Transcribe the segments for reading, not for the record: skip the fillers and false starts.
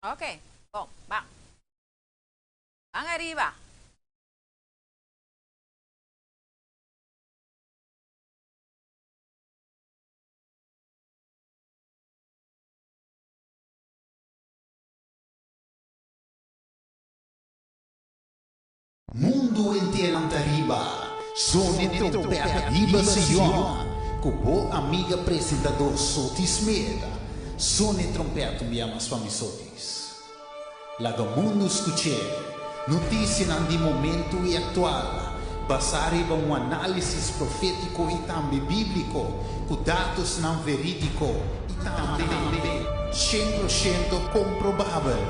Ok, bon, ban. Ban ariba. Mundu henter ta riba Zone Trompet Riba Sion ku bo amiga presentador Sotis Smith. Zone Trompet un bia mas pa mi Sotis. Laga mundu skuch'é. Notisianan di momentu i aktual, basá riba un análisis profétiko i tambe bíbliko ku datosnan verídiko i tambe 100% komprobabel.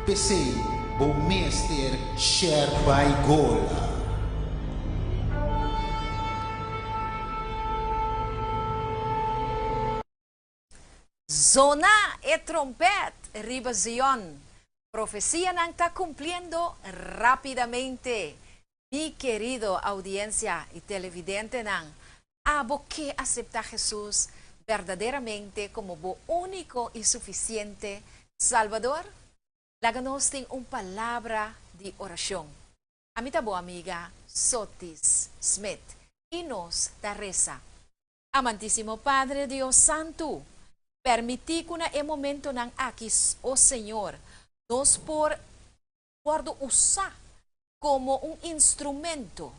P'esei bo mester share bai gol. Zona e trompet riba Zion. Profecianan ta cumpliendo rapidamente. Mi kerido audiencia y televidentenan, abo ke acepta Jesus berdaderamente como bo unico y suficiente Salbador? Laga nos tin un palabra di oracion. Ami ta bo amiga Sotis Smith y nos ta reza. Amantísimo Padre Dios Santu, permití ku na e momentonan aki, o Señor, nos por wòrdu usá komo un instrumento,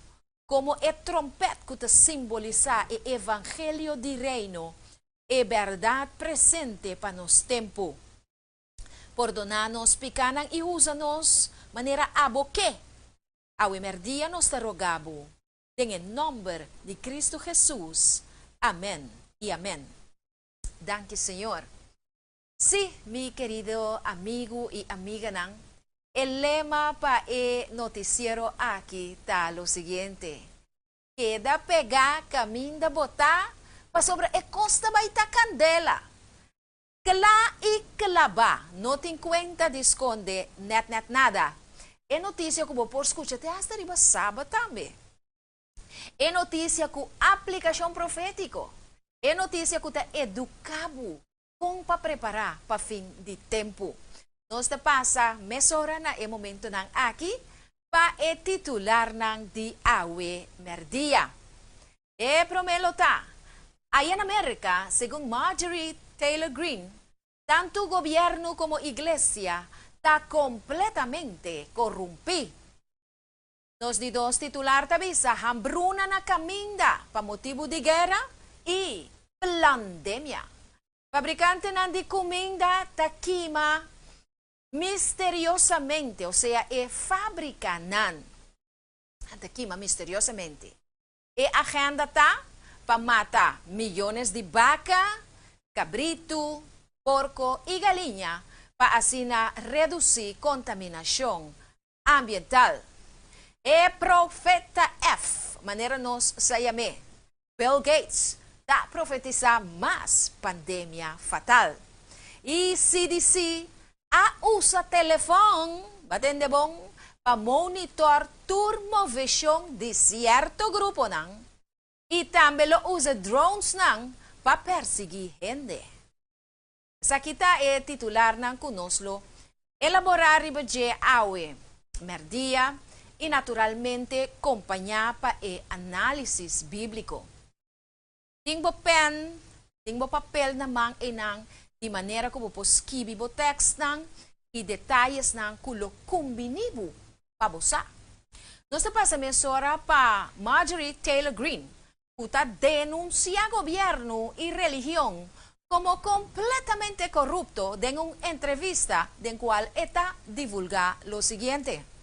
komo e tròmpèt ku ta simbolisá e evangelio di Reino, e bèrdat presente pa nos tempu. Pordoná nos pikánan i usa nos manera Abo ke. Awe mèrdia nos ta roga Bo, den e nòmber di Kristu Hesus. Amèn i amèn. Danki Señor. Sí, mi kerido amigu i amiganan, e lema pa e notisiero aki ta lo siguiente, Keda pegá kaminda bo ta, pasobra e kos ta bai ta kandela. Kla i klabá, no tin kuenta di skonde nèt nèt nada. E notisia ku bo por skucha te hasta riba Sabat tambe. E notisia ku aplikashon profétiko. E notisia ku ta eduká bo kon pa prepará pa fin di tempu. Nos ta pasa mesora na e momentonan aki pa e titularnan di awe mèrdia. E promé lo ta, Aya na Merka, segun Marjorie Taylor Greene, tantu gobièrnu komo iglesia ta kompletamente korumpí. Nos di dos titular ta bisa hambruna na kaminda pa motibu di guera i plandemia. Fabrikantenan di kuminda ta kima misteriosamente, osea e fabrikanan ta kima misteriosamente. E agenda ta pa mata miyones di baka, kabritu, porko i galiña pa asina redusí kontaminashon ambiental. E Profeta F, manera nos sa yam'é, Bill Gates, ta profetisá mas pandemia fatal. I CDC a usa telefòn, bo a tende bon, pa monitor tur moveshon di sierto gruponan i tambe lo usa dronesnan pa persiguí hende. Esaki ta e titularnan ku nos lo elaborá riba dje awe mèrdia i naturalmente kompañá pa e análisis bíbliko. Tin bo pèn, tin bo papel na man einan di manera ku bo por skibi bo tèkstnan i detayesnan ku lo kumbiní bo pa bo sa. Nos ta pasa mesora pa Marjorie Taylor Greene ku ta denunsiá gobièrnu i religion komo kompletamente korupto den un entrevista den kual e ta divulgá lo siguiente.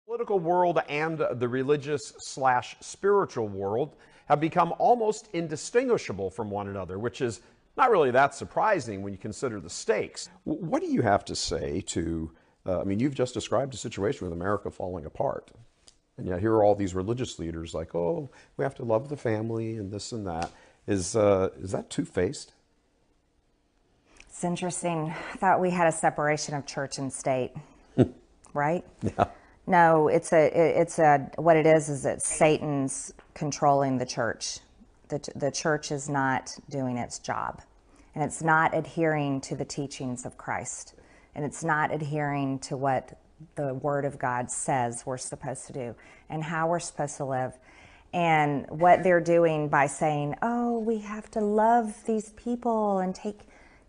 Political world and the religious slash spiritual world have become almost indistinguishable from one another, which is not really that surprising when you consider the stakes. What do you have to say to, I mean, you've just described a situation with America falling apart. And yet here are all these religious leaders like, oh, we have to love the family and this and that. Is, is that two-faced? It's interesting. I thought we had a separation of church and state, right? Yeah. No, it's a, it's a, what it is, is it's Satan's controlling the church. The church is not doing its job. And it's not adhering to the teachings of Christ. And it's not adhering to what the Word of God says we're supposed to do and how we're supposed to live. And what they're doing by saying, oh, we have to love these people and take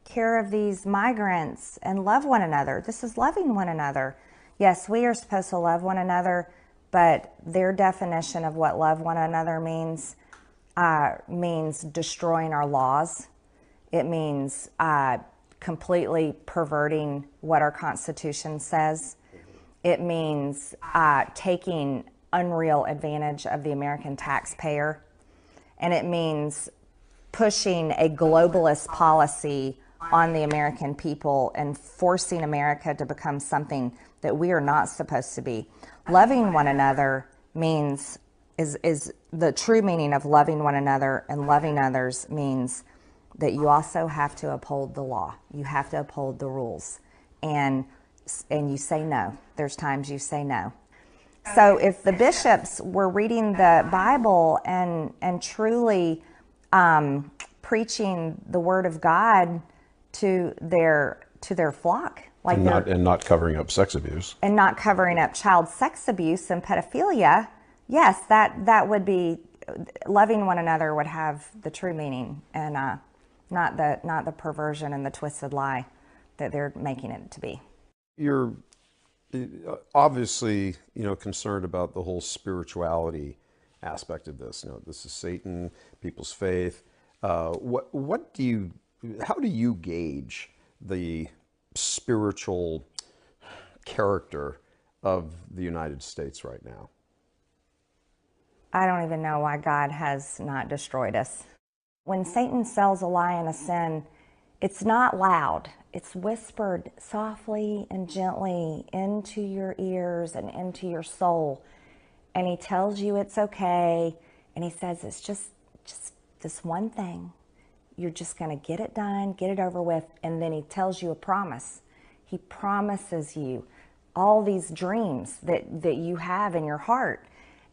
care of these migrants and love one another. This is loving one another. Yes, we are supposed to love one another, but their definition of what love one another means means destroying our laws. It means completely perverting what our Constitution says. It means taking unreal advantage of the American taxpayer. And it means pushing a globalist policy on the American people and forcing America to become something that we are not supposed to be. Loving one another means, is, is the true meaning of loving one another and loving others means that you also have to uphold the law. You have to uphold the rules. And you say no. There's times you say no. So if the bishops were reading the Bible and truly preaching the Word of God to their flock, like And not covering up sex abuse. And not covering up child sex abuse and pedophilia, yes, that would be loving one another would have the true meaning and not the perversion and the twisted lie that they're making it to be. You're obviously concerned about the whole spirituality aspect of this. This is Satan, people's faith. How do you gauge the spiritual character of the United States right now? I don't even know why God has not destroyed us. When Satan sells a lie and a sin, it's not loud. It's whispered softly and gently into your ears and into your soul. And he tells you it's okay. And he says it's just this one thing. You're just going to get it done, get it over with, and then he tells you a promise. He promises you all these dreams that you have in your heart.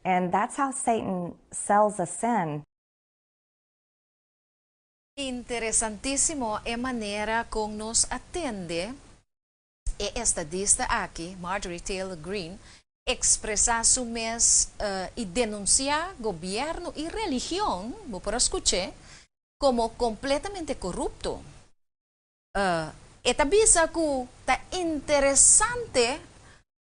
And that's how Satan sells a sin. Interesantísimo e manera kon nos a tende e estadista aki, Marjorie Taylor Greene, ekspresá su mes i denunsiá gobièrnu i religion, bo por skucha, komo kompletamente korupto. E ta bisa ku ta interesante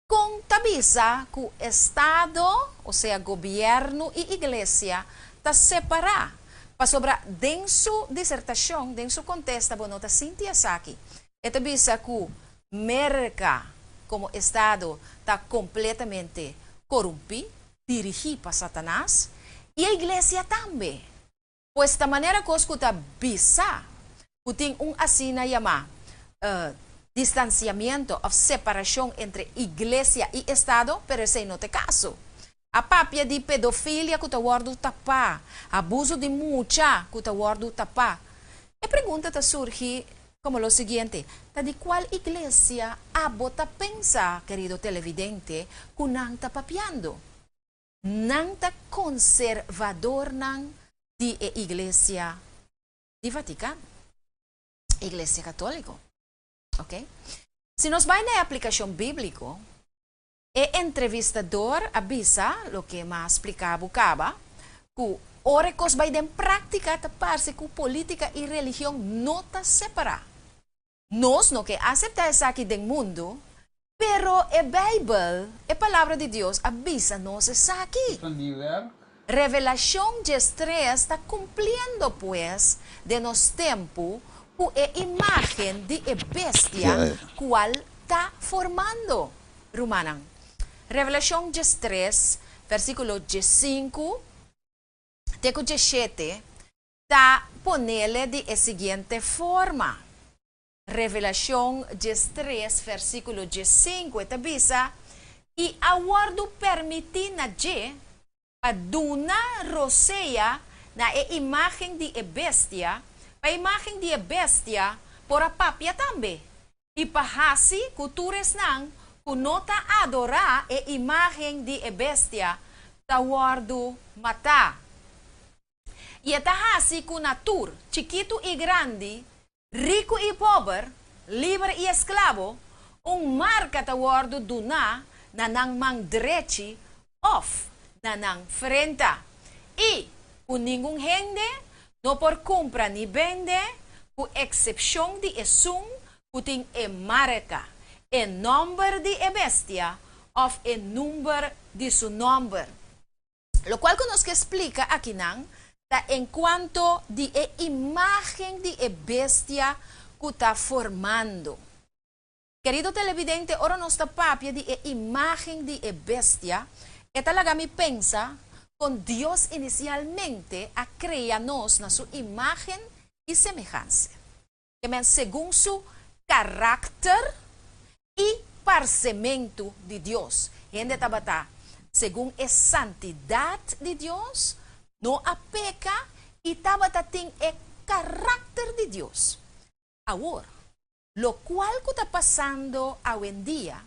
kon ta bisa ku Estado, osea gobièrnu i iglesia, ta separá. Pasobra den su disertashon, den su kontesta, bo no ta sinti esaki. E ta bisa ku Merka komo Estado ta kompletamente korumpí, dirigí pa Satanas, i e iglesia tambe. Pues ta manera kos ku ta bisa, ku tin un asina yamá distansiamentu òf separashon entre iglesia i Estado, pero esei no ta kaso. A papia di pedofilia ku ta wòrdu tapá, abuso di mucha ku ta wòrdu tapá. E pregunta ta surgi komo lo siguiente: ta di kua iglesia abo ta pensa, kerido televidente, ku nan ta papiando? Nan ta konservadornan di e iglesia di Vatikano, Iglesia Katóliko. Ok? Si nos bai na aplikashon bíbliko, e entrevistadó a bisa, loke m'a splika kaba, ku ora kos bai den práktika, ta parse ku polítika i religion no ta separá. Nos no ke aseptá esaki den mundu, pero e Beibel, e palabra di Dios, a bisa nos esaki. Revelashon 3 ta kumpliendo pues den nos tempu ku e imágen di e bestia kual ta formando. Rumannan. Revelashon 3, versíkulo 5 te 7, ta pon'é di e siguiente forma. Revelashon 3, versíkulo 5, ta bisa: "I a wòrdu permití na dje pa duna rosea na e imágen di e bestia, pa imágen di e bestia por a papia tambe. I pa hasi ku tur esnan ku no ta adorá e imágen di e bestia ta wòrdu matá." I e ta hasi ku na tur, chikitu i grandi, riku i pober, liber i esklabo, un marka ta wòrdu duná na nan man drechi òf na nan frenta, i ku ningun hende no por kumpra ni bende, ku eksepshon di esun ku tin e marka, e nòmber di e bestia òf e number di su nòmber. Lokual ku nos ke splika akinan ta enkuanto di e imágen di e bestia ku ta formando. Kerido televidente, ora nos ta papia di e imágen di e bestia, e ta laga mi pensa kon Dios inisialmente a krea nos na su imágen i semehansia. Ke men segun su karakter i parsementu di Dios. Hende tabata segun e santidat di Dios, no a peka i tabata tin e karakter di Dios. Awor, lokual ku ta pasando awendia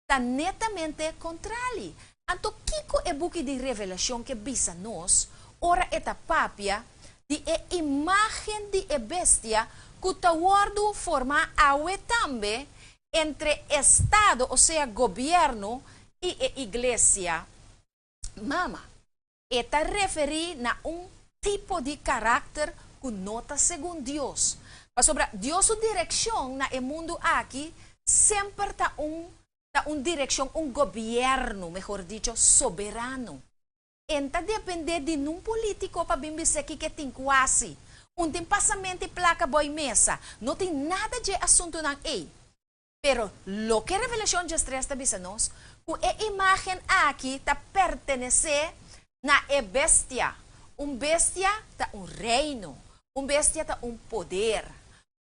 ta netamente kontrali. Anto kiko e buki di Revelashon ke bisa nos ora e ta papia di e imágen di e bestia ku ta wòrdu formá awe tambe entre estado, osea gobièrnu, i e iglesia mama? E ta referí na un tipo di karakter ku no ta segun Dios. Pasobra Dios su direkshon na e mundu aki semper ta un ta un direkshon, un gobièrnu, mehor dicho, soberano. E n ta dependé di nun polítiko pa bin bis'é kiko e tin ku hasi. Un tin pasament'i plaka boi mesa. No tin nada dje asuntunan ei. Pero loke Revelashon 13 ta bisa nos, ku e imágen aki ta pertenesé na e bestia. Un bestia ta un reino. Un bestia ta un poder.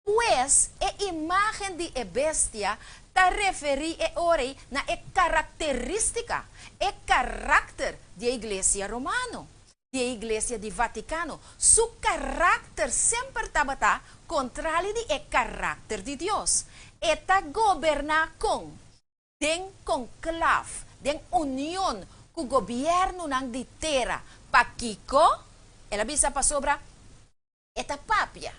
Pues, e imágen di e bestia ta referí e ora ei na e karakterístika, e karakter di e Iglesia Romano, di e Iglesia di Vatikano. Su karakter semper tabata kontrali di e karakter di Dios. E ta goberná kon? Den konklaf, den union ku gobièrnunan di tera. Pakiko? El a bisa pasobra e ta papia.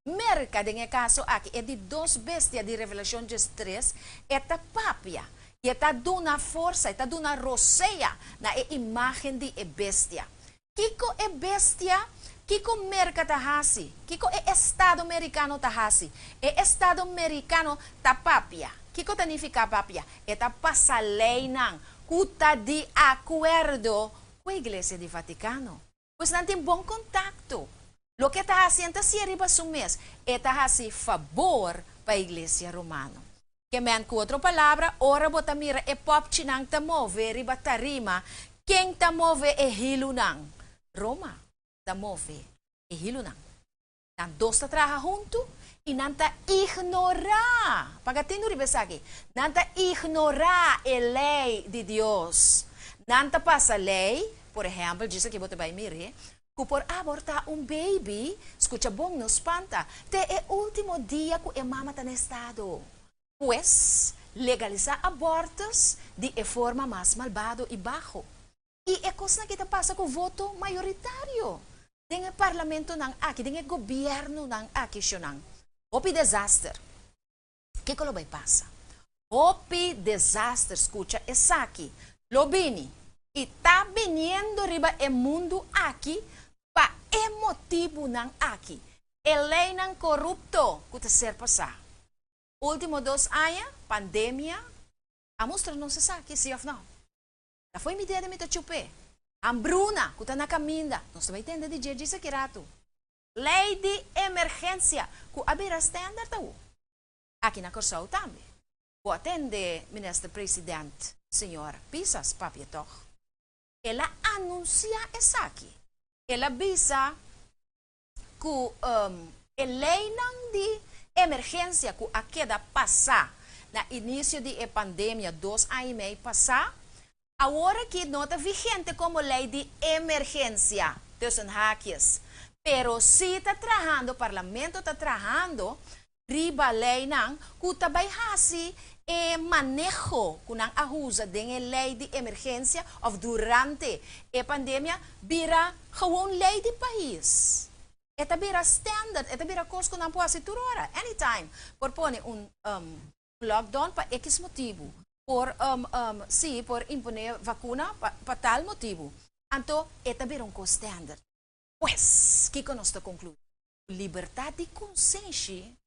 Merka, den e kaso aki, e di dos bestia di Revelashon 13, e ta papia i e ta duna forsa, e ta duna rosea na e imágen di e bestia. Kiko e bestia, kiko Merka ta hasi? Kiko e estado merikano ta hasi? E estado merikano ta papia. Kiko ta nifiká papia? E ta pasa leinan ku ta di akuerdo ku e Iglesia di Vatikano. Pues nan tin bon kontakto. Loke e ta hasi e ta hasié riba su mes, e ta hasi fabor pa Iglesia Romano. Ke men ku otro palabra, ora bo ta mira e pòpchinan ta move riba tarima, ken ta move e hilunan? Roma ta move e hilunan. Nan dos ta traha huntu i nan ta ignorá, paga tinu riba esaki, nan ta ignorá e lei di Dios. Nan ta pasa lei, por ehèmpel, djis aki bo ta bai mir'é, ku por abortá un beibi, skucha bon, no spanta, te e último dia ku e mama ta na estado. Pues, legalisá abortus di e forma mas malbado i baho. I e kosnan aki ta pasa ku voto mayoritario den e parlamentonan aki, den e gobièrnunan aki, shonnan. Hopi desaster. Kiko lo bai pasa? Hopi desaster, skucha esaki, lo bini i ta biniendo riba e mundu aki pa e motibunan aki, e leinan korupto ku ta ser pasá. Último dos aña, pandemia a mustra nos esaki, sí òf nò? Ta fo'i mi dede mi ta chup'é. Hambruna ku ta na kaminda, nos ta bai tende di dje djis aki ratu. Lei di emergensia ku a bira standard awo. Aki na Kòrsou tambe. Bo a tende Minister President señor Pisas papia tòg? El a anunsiá esaki. El a bisa ku e leinan di emergensia ku a keda pasá na inisio di e pandemia dos aña i mei pasá, awor aki no ta vigente komo lei di emergensia, tussen haakjes, pero sí ta trahando, parlamento ta trahando riba leinan ku ta bai hasi. E maneho ku nan a usa den e lei di emergensia òf durante e pandemia bira gewoon lei di pais. E ta bira standard, e ta bira kos ku nan por hasi tur ora, anytime. Por pone un lockdown pa X motibu, por sí, por imponé vakuna pa tal motibu. Anto e ta bira un kos standard. Pues, kiko nos ta konkluí? Ku libertat di konsenshi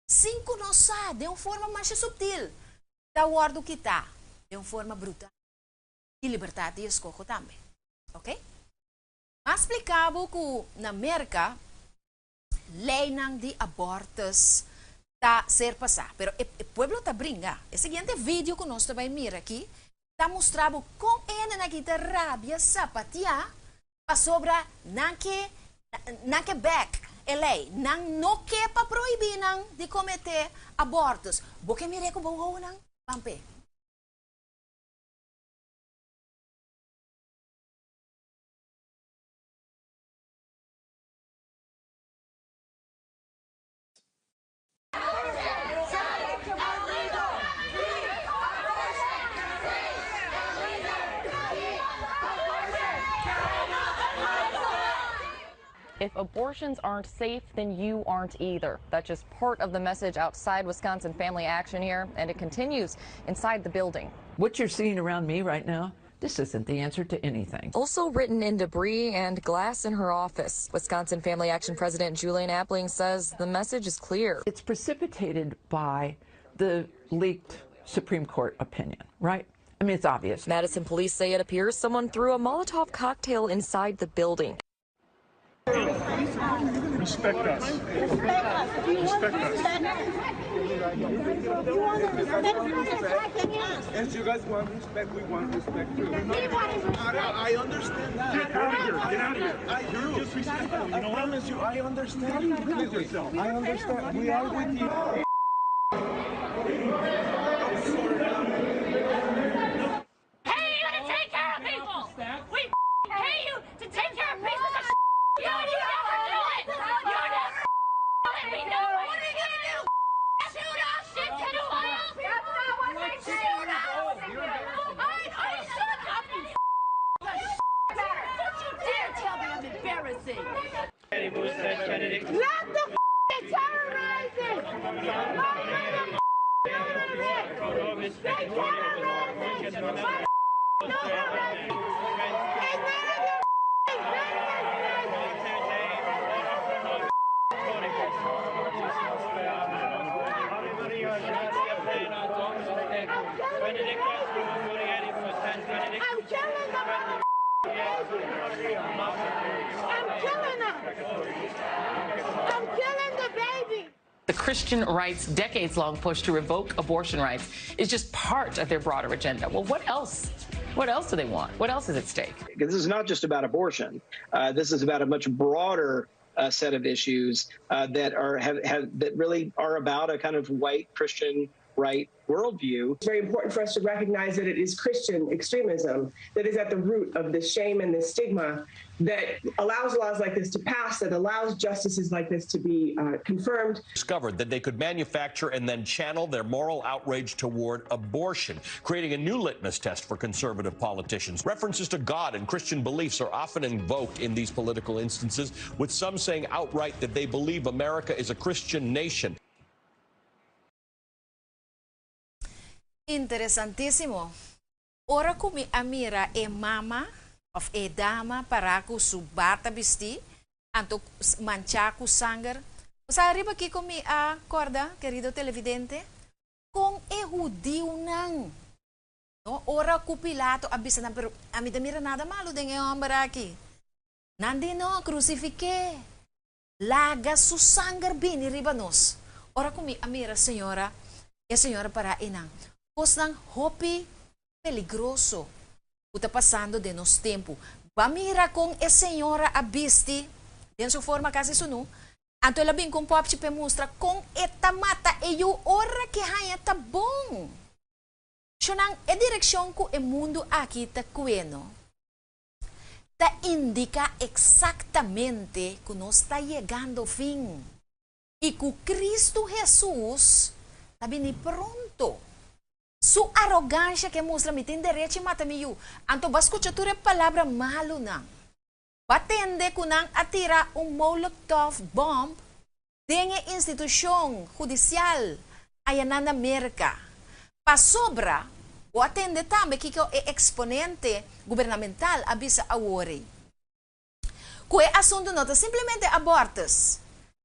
sin ku nos sa, den un forma masha subtil, ta wòrdu kitá den un forma brutal. I libertat di eskoho tambe. Ok? M'a splika bo ku na Merka leinan di abortus ta ser pasá, pero e pueblo ta bringa. E siguiente video ku nos ta bai mira aki ta mustra bo kon e hendenan aki ta rabia sapatiá Pasobra nan ke nan ke bek e lei. Nan no ke pa prohibí nan di kometé abortus. Bo ke mir'é ku bo wowonan? Ban p'e. If abortions aren't safe, then you aren't either. That's just part of the message outside Wisconsin Family Action here, and it continues inside the building. What you're seeing around me right now this isn't the answer to anything. Also written in debris and glass in her office. Wisconsin Family Action President Julian Appling says the message is clear. It's precipitated by the leaked Supreme Court opinion, right? I mean, it's obvious. Madison police say it appears someone threw a Molotov cocktail inside the building. Respect us. Respect us. Respect us. You want respect? As you guys want respect, we want respect too. We want respect. I, understand that. Get out of here. Get out of here. I do. Disrespectful. You know I promise you, I understand you completely. I understand. We are with you. Pay you to take care of people. We pay you to take care of pieces of you and you never do it. You never do it. We know it. What are you gonna do? Shoot us, shit pedophiles? Shoot us. I, I shut up, you Don't you dare tell me I'm embarrassing. Let the terrorizing! They terrorizing! My It's none of your business! I'm killing the mother baby! I'm killing her! I'm killing the baby! The Christian right's decades long push to revoke abortion rights is just part of their broader agenda. Well, what else? What else do they want? What else is at stake? This is not just about abortion. This is about a much broader set of issues that are have, have that really are about a kind of white Christian right worldview. It's very important for us to recognize that it is Christian extremism that is at the root of this shame and this stigma that allows laws like this to pass, that allows justices like this to be confirmed. Discovered that they could manufacture and then channel their moral outrage toward abortion, creating a new litmus test for conservative politicians. References to God and Christian beliefs are often invoked in these political instances, with some saying outright that they believe America is a Christian nation. Interesantísimo. Ora ku mi a mira e mama òf e dama pará ku su bata bistí, anto manchá ku sanger, bo sa riba kiko mi a kòrda, kerido televidente? Kon e hudiunan, no, ora ku Pilato a bisa nan, pero ami ta mira nada malu den e hòmber aki. Nan di, No, krusifik'é. Laga su sanger bini riba nos. Ora ku mi a mira señora, e señora pará einan. Kosnan hopi peligroso ku ta pasando den nos tempu. Bo a mira kon e señora a bisti den su forma kasi sunú? Anto el a bin ku un pòpchi p'e mustra kon e ta mata e yu ora ku e haña ta bon. Shonnan, e direkshon ku e mundu aki ta kueno ta indiká eksaktamente ku nos ta yegando fin i ku Kristu Hesus ta bini pronto. Su arogansha ke mustra mi tin derechi mata mi yu. Anto bo a skucha tur e palabra malunan. Bo a tende ku nan a tira un molotov bomb den e institushon hudisial ayanan na Merka. Pasobra bo a tende tambe kiko e eksponente gubernamental a bisa awor ei. Ku e asuntu no ta simplemente abortus.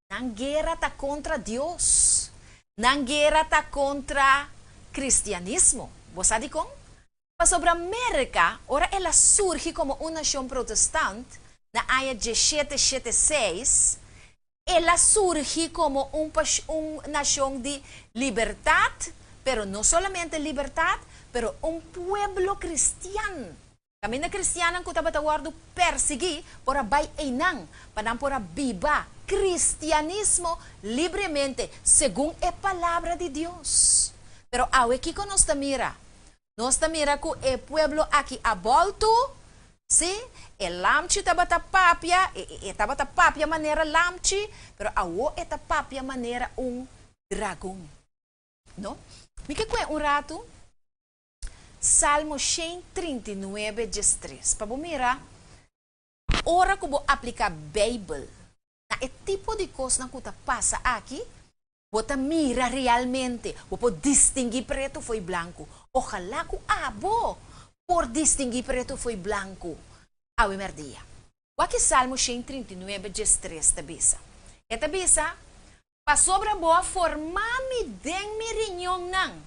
Nan guera ta kontra Dios. Nan guera ta kontra kristianismo. Bo sa dikon? Pasobra Merka, ora el a surgi komo un nashon protestant na aña diesshete shete seis, el a surgi komo un un nashon di libertat, pero no solamente libertat, pero un pueblo kristian. Kaminda kristiannan ku tabata wòrdu persiguí por a bai einan pa nan por a biba kristianismo libremente segun e Palabra di Dios. Pero awe kiko nos ta mira? Nos ta mira ku e pueblo aki a bòltu, sí, e lamchi tabata papia, e tabata papia manera lamchi, pero awo e ta papia manera un dragon. No? Mi ke kue un ratu. Salmo 139, 13, pa bo mira ora ku bo apliká Beibel na e tipo di kosnan ku ta pasa aki, bo ta mira realmente, bo por distinguí pretu fo'i blanku. Ojalá ku abo por distinguí pretu fo'i blanku awe mèrdia. Wak e Salmo 139, 13 ta bisa. E ta bisa, Pasobra bo a forma mi den mi riñonnan.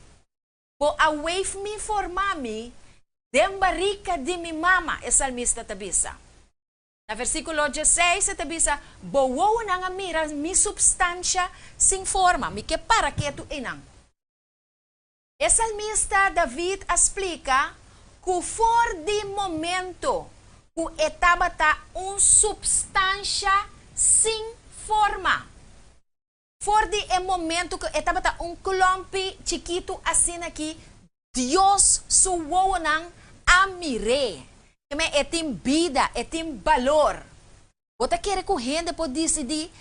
Bo a weef mi forma mi den barika di mi mama, e salmista ta bisa. Na versíkulo dieseis e ta bisa, Bo wowonan a mira mi supstansha sin forma, mi ke para ketu einan. E salmista David a splika ku for di momento ku e tabata un supstansha sin forma, For di e momento ku e tabata un klòmpi chikitu asina ki Dios su wowonan a mir'é. Keme e tin bida, e tin balor. Bo ta kere ku hende por disidí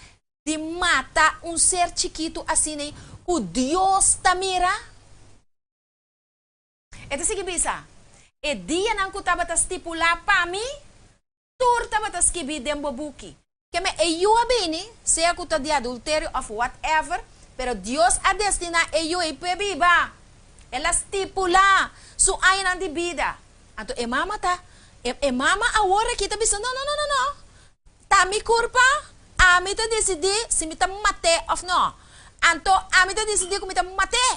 di mata un ser chikitu asina ku Dios ta mira? E ta sigui bisa, E dianan ku tabata stipulá pa mi, tur tabata skibí den bo buki. Keme e yu a bini, sea ku ta di adulterio òf whatever, pero Dios a destiná e yu ei p'e biba. El a stipulá su añanan di bida. Anto e mama ta, e e mama awor aki ta bisa, No, no, no, no, no. Ta mi kurpa, ami ta disidí si mi ta mat'é òf no. Anto ami ta disidí ku mi ta mat'é.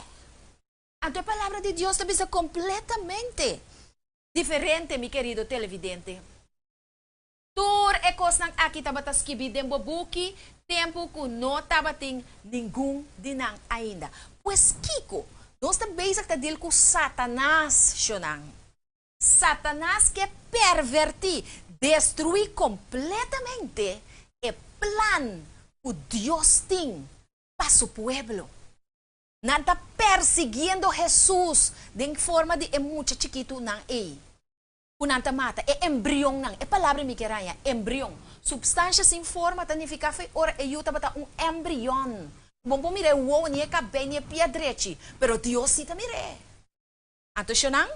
Anto e Palabra di Dios ta bisa kompletamente diferente, mi kerido televidente. Tur e kosnan aki tabata skibí den bo buki tempu ku no tabatin ningun di nan ainda. Pues kiko? Nos ta bezig ta dil ku Satanas, shonnan. Satanas ke pervertí, destruí kompletamente e plan ku Dios tin pa su pueblo. Nan ta persiguiendo Hesus den forma di e mucha chikitunan ei ku nan ta mata, e embrionnan. E palabra mi kier haña, embrion. Supstansha sin forma ta nifiká fe ora e yu tabata un embrion. Bo por mira e wowo, ni e kabei, ni e pia drechi, pero Dios si ta mir'é. Anto shonnan,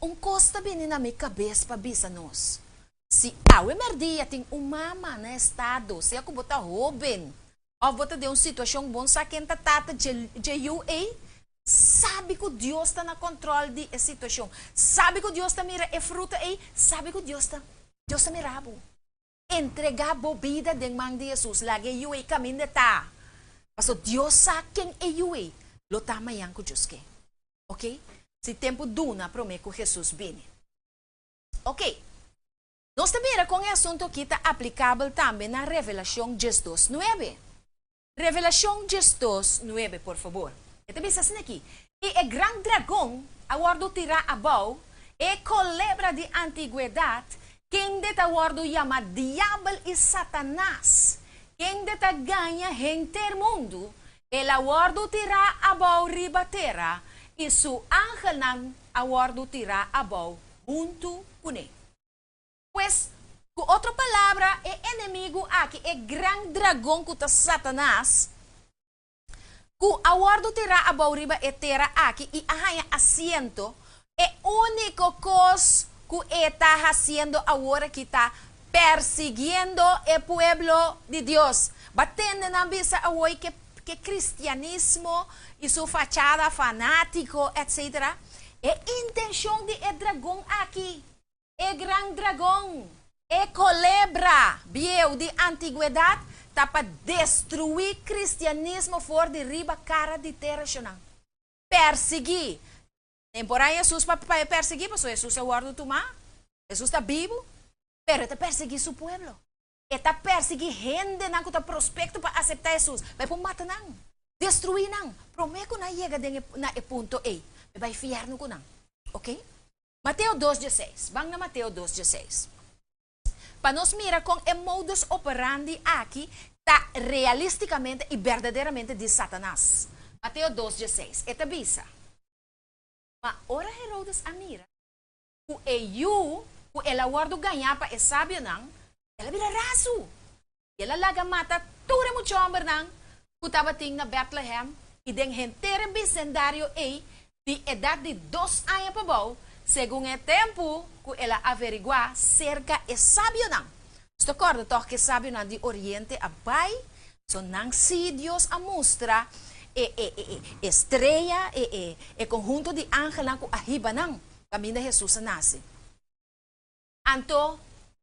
un kos ta bini na mi kabes pa bisa nos, si awe mèrdia tin un mama na estado, sea ku bo ta hóben òf bo ta den un situashon bon sa ken ta tata dje yu ei, sabi ku Dios ta na kòntròl di e situashon, sabi ku Dios ta mira e fruta ei, sabi ku Dios ta Dios ta mira bo. Entregá bo bida den man di Hesus, laga e yu ei kaminda e ta, pasobra Dios sa ken e yu ei lo ta mañan ku Dios ke. Ok, si tempu duna promé ku Hesus bini. Ok, nos ta mira kon e asuntu akí ta aplikabel tambe na Revelashon diesdos nuebe. Revelashon diesdos nuebe, por fabor. E ta bisa asina akí, I e gran dragon a wòrdu tirá abou, e kolebra di antigwedat, kende ta wòrdu yamá Diabel i Satanas, kende ta gaña henter mundu, El a wòrdu tirá abou riba tera, i su angelnan a wòrdu tirá abou huntu kuné. Pues, ku otro palabra, e enemigu aki, e gran dragon ku ta Satanas, Ku a wòrdu tirá abou riba e tera aki i a haña asiento, e úniko kos ku e ta hasiendo awor aki ta persiguiendo e pueblo di Dios. Ba tende nan bisa awor ke ke kristianismo i su fachada fanátiko etc. E intenshon di e dragon aki, e gran dragon, e kolebra bieu di antigwedat, ta pa destruí kristianismo for di riba kara di tera shonnan. Persiguí. Temporada Hesus pa pa e persiguí, pasobra Hesus a wòrdu tumá. Hesus ta bibu, pero e ta persiguí su pueblo. E ta persiguí hendenan ku ta prospekto pa aseptá Hesus, pa e por mata nan, destruí nan, promé ku nan yega den e na e punto ei, pa e bai fièrnu ku nan. Oké? Mateo dos dieseis. Ban na Mateo dos dieseis. Pa nos mira kon e modus operandi aki ta realistikamente i berdaderamente di Satanas. Mateo dos dieseis. E ta bisa, Ma ora Herodes a mira ku e yu ku el a wòrdu gañá pa e sabionan, el a bira razu, i el a laga mata tur e muchòmbernan ku tabatin na Bètlehèm i den henter e bisendario ei di edat di dos aña pabou, segun e tempu ku el a averiguá serka e sabionan. Nos ta kòrda tòg ku e sabionan di Oriente a bai, so nan sí Dios a mustra e e e e strea, e e e konhunto di angelnan ku a hiba nan kaminda Hesus a nase. Anto,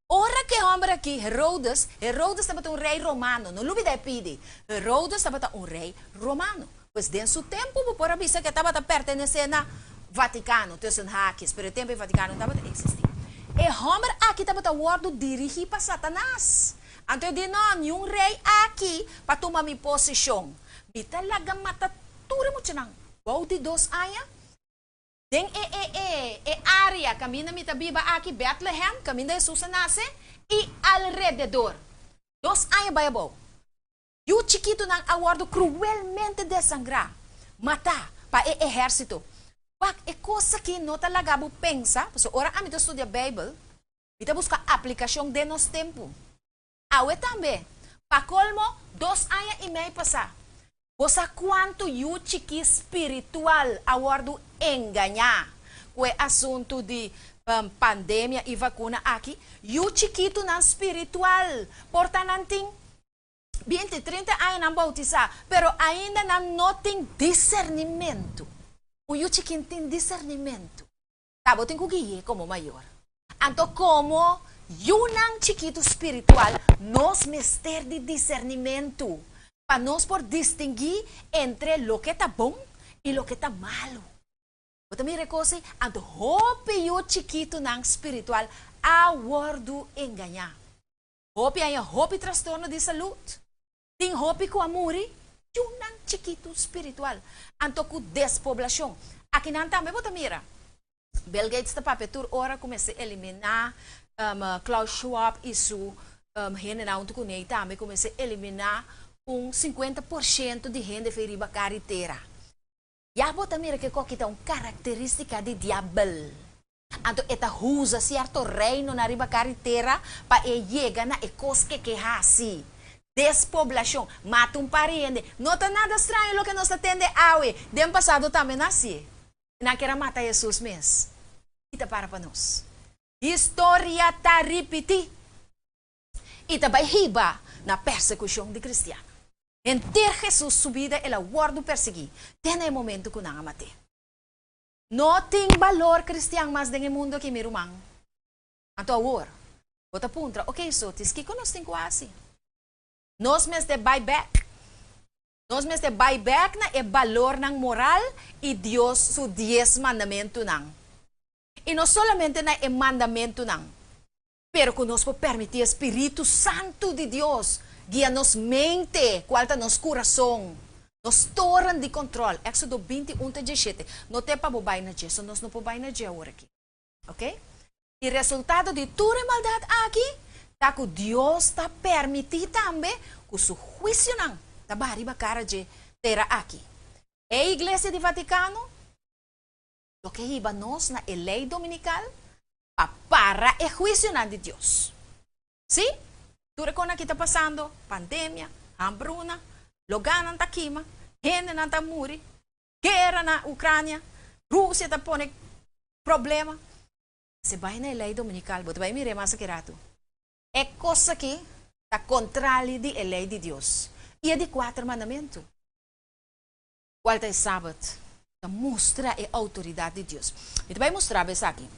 ora ku e hòmber akí, Herodes, Herodes tabata un rei romano, no lubidá e pidi, Herodes tabata un rei romano. Pues den su tempu bo por a bisa ku e tabata pertenesé na Vatikano, tussen haakjes, pero e tempu ei Vatikano no tabata eksistí. E hòmber akí tabata wòrdu dirigí pa Satanas. Anto e di, No, niun rei aki pa tuma mi posishon. Mi ta laga mata tur e muchanan bou di dos aña. Den e e e e área kaminda mi ta biba aki, Bètlehem, kaminda Hesus a nase, i alrededor. Dos aña bai abou, yu chikitunan a wòrdu kruelmente desangrá, matá, pa e ehérsito. Wak, e kos aki no ta laga bo pensa, pasobra ora ami ta studia Beibel, mi ta buska aplikashon den nos tempu. Awe tambe, pa kolmo, dos aña i mei pasá, bo sa kuantu yu chikí spiritual a wòrdu engañá ku e asuntu di pandemia i vakuna aki? Yu chikitunan spiritual, por ta nan tin binti, trinta aña nan boutisá, pero ainda nan no tin disernimentu. Un yu chikin tin disernimentu. Ta bo tin ku gui'é komo mayor. Anto komo yunan chikitu spiritual nos mester di disernimentu pa nos por distinguí entre loke ta bon i loke ta malu. Bo ta mira e kos ei? Anto hopi yu chikitunan spiritual a wòrdu engañá. Hopi haña hopi trastorno di salud. Tin hopi ku a muri, yunan chikitu spiritual. Anto ku despoblashon. Akinan tambe bo ta mira. Bill Gates ta papia tur ora ku mester eliminá Klaus Schwab i su hendenan huntu kuné tambe ku mester eliminá un 50% di hende fe riba kara di tera. Ya bo ta mira ke koki ta un karakterístika di diabel. Anto e ta usa sierto reinonan riba kara di tera pa e yega na e kos ke ke hasi. Despoblashon, mata un par di hende. No ta nada straño loke nos ta tende awe. Den pasado tambe nan hasié. Nan ker a mata Hesus mes. Ki ta para pa nos? Historia ta ripití i ta bai hiba na persekushon di kristiannan. Henter Hesus su bida el a wòrdu persiguí te na e momentu ku nan a mat'é. No tin balor kristian mas den e mundu aki, mi ruman. Anto awor, bo ta puntra, Oké, Sotis, kiko nos tin ku hasi? Nos mester bai bèk. Nos mester bai bèk na e balornan moral i Dios su dies mandamentunan. I no solamente na e mandamentunan, pero ku nos por permití e spiritu santu di Dios guia nos mente, kual ta nos kurason, nos toren di kontròl. Éksodo 21 ta 17. No te pa bo bai na dje, so nos no por bai na dje awor aki. Oké? I resultado di tur e maldat aki ta ku Dios ta permití tambe ku su huisionan ta baha riba kara dje tera aki. E Iglesia di Vatikano lo ke hiba nos na e lei dominikal pa para e huisionan di Dios. Sí, tur e kon aki ta pasando, pandemia, hambruna, logánan ta kima. Hendenan ta muri, guera na Ucrania, Rusia ta pone problema. Si bai na e lei dominikal, bo ta bai mir'é mas aki ratu. E kos aki ta kontrali di e lei di Dios i e di kuater mandamentu, kual ta e Sabat, ta mustra e outoridat di Dios. Mi ta bai mustra bo esaki.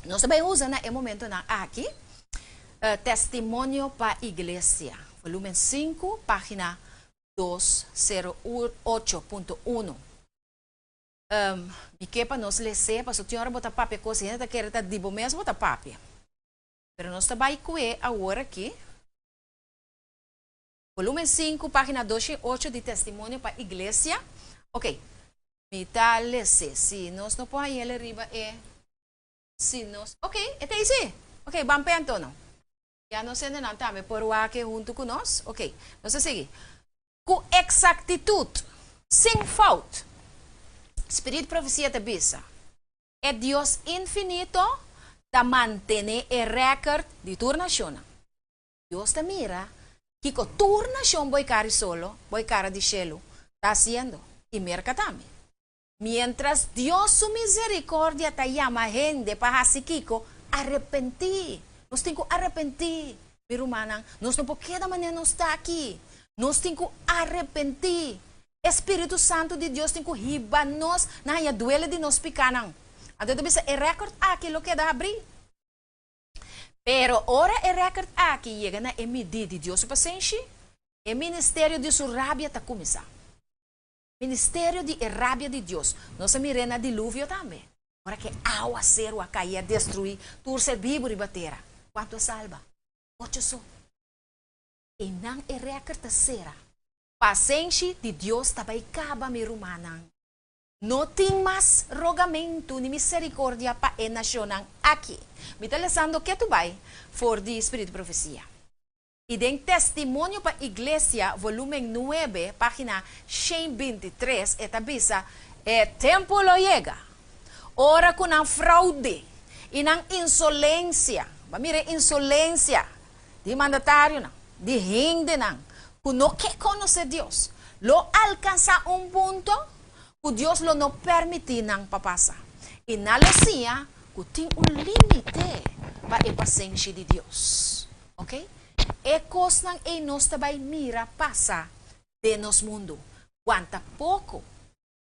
Nos ta bai usa na e momentonan aki Testimonio pa Iglesia, volumen sinku, página 208.1. Mi ke pa nos les'é, pasobra tin ora bo ta papia kos i hende ta kere ta di bo mes bo ta papia. Pero nos ta bai ku'é awor aki. Volumen sinku, página 208 di Testimonio pa Iglesia. Ok, mi ta les'é. Si nos no por hañ'el riba e. Si nos. Ok, e ta esei. Ok, ban p'e anto no. Ya nos hendenan tambe por wak e huntu ku nos. Ok, nos ta sigui. Ku eksaktitut, sin fout, Spirit Profesia ta bisa, E Dios infinito ta mantené e rèkert di tur nashonnan. Dios ta mira kiko tur nashon bo e kara di solo, bo e kara di shelu, ta hasiendo, i Merka tambe. Miéntras Dios su miserikòrdia ta yama hende pa hasi kiko? Arepentí! Nos tin ku arepentí, mi rumannan. Nos no por keda manera nos ta aki. Nos tin ku arepentí. E spiritu santu di Dios tin ku hiba nos na haña duele di nos pikánan. Anto e ta bisa e rèkòrt aki lo keda habrí. Pero ora e rèkòrt aki yega na e midí di Dios su pasenshi, e ministerio di su rabia ta kuminsá. Ministerio di e rabia di Dios. Nos a mir'é na diluvio tambe. Ora ku e awaseru a kai i a destruí tur ser bibu riba tera, kuantu a salba? Ocho so. Einan e rèkert ta sera. Pasenshi di Dios ta bai kaba, mi rumannan. No tin mas rogamentu ni miserikordia pa e nashonnan aki. Mi ta lesando ketu bai for di Spiritu Profesia. I den Testimonio pa Iglesia, volumen nuebe, página 123, e ta bisa, E tempu lo yega, ora ku nan fraude i nan insolensia, bo a mira e insolensia di mandatarionan, di hendenan ku no ke konosé Dios, lo alkansá un punto ku Dios lo no permití nan pa pasa, i nan lo siña ku tin un límite pa e pasenshi di Dios. Ok? E kosnan ei nos ta bai mira pasa den nos mundu. Wanta poko.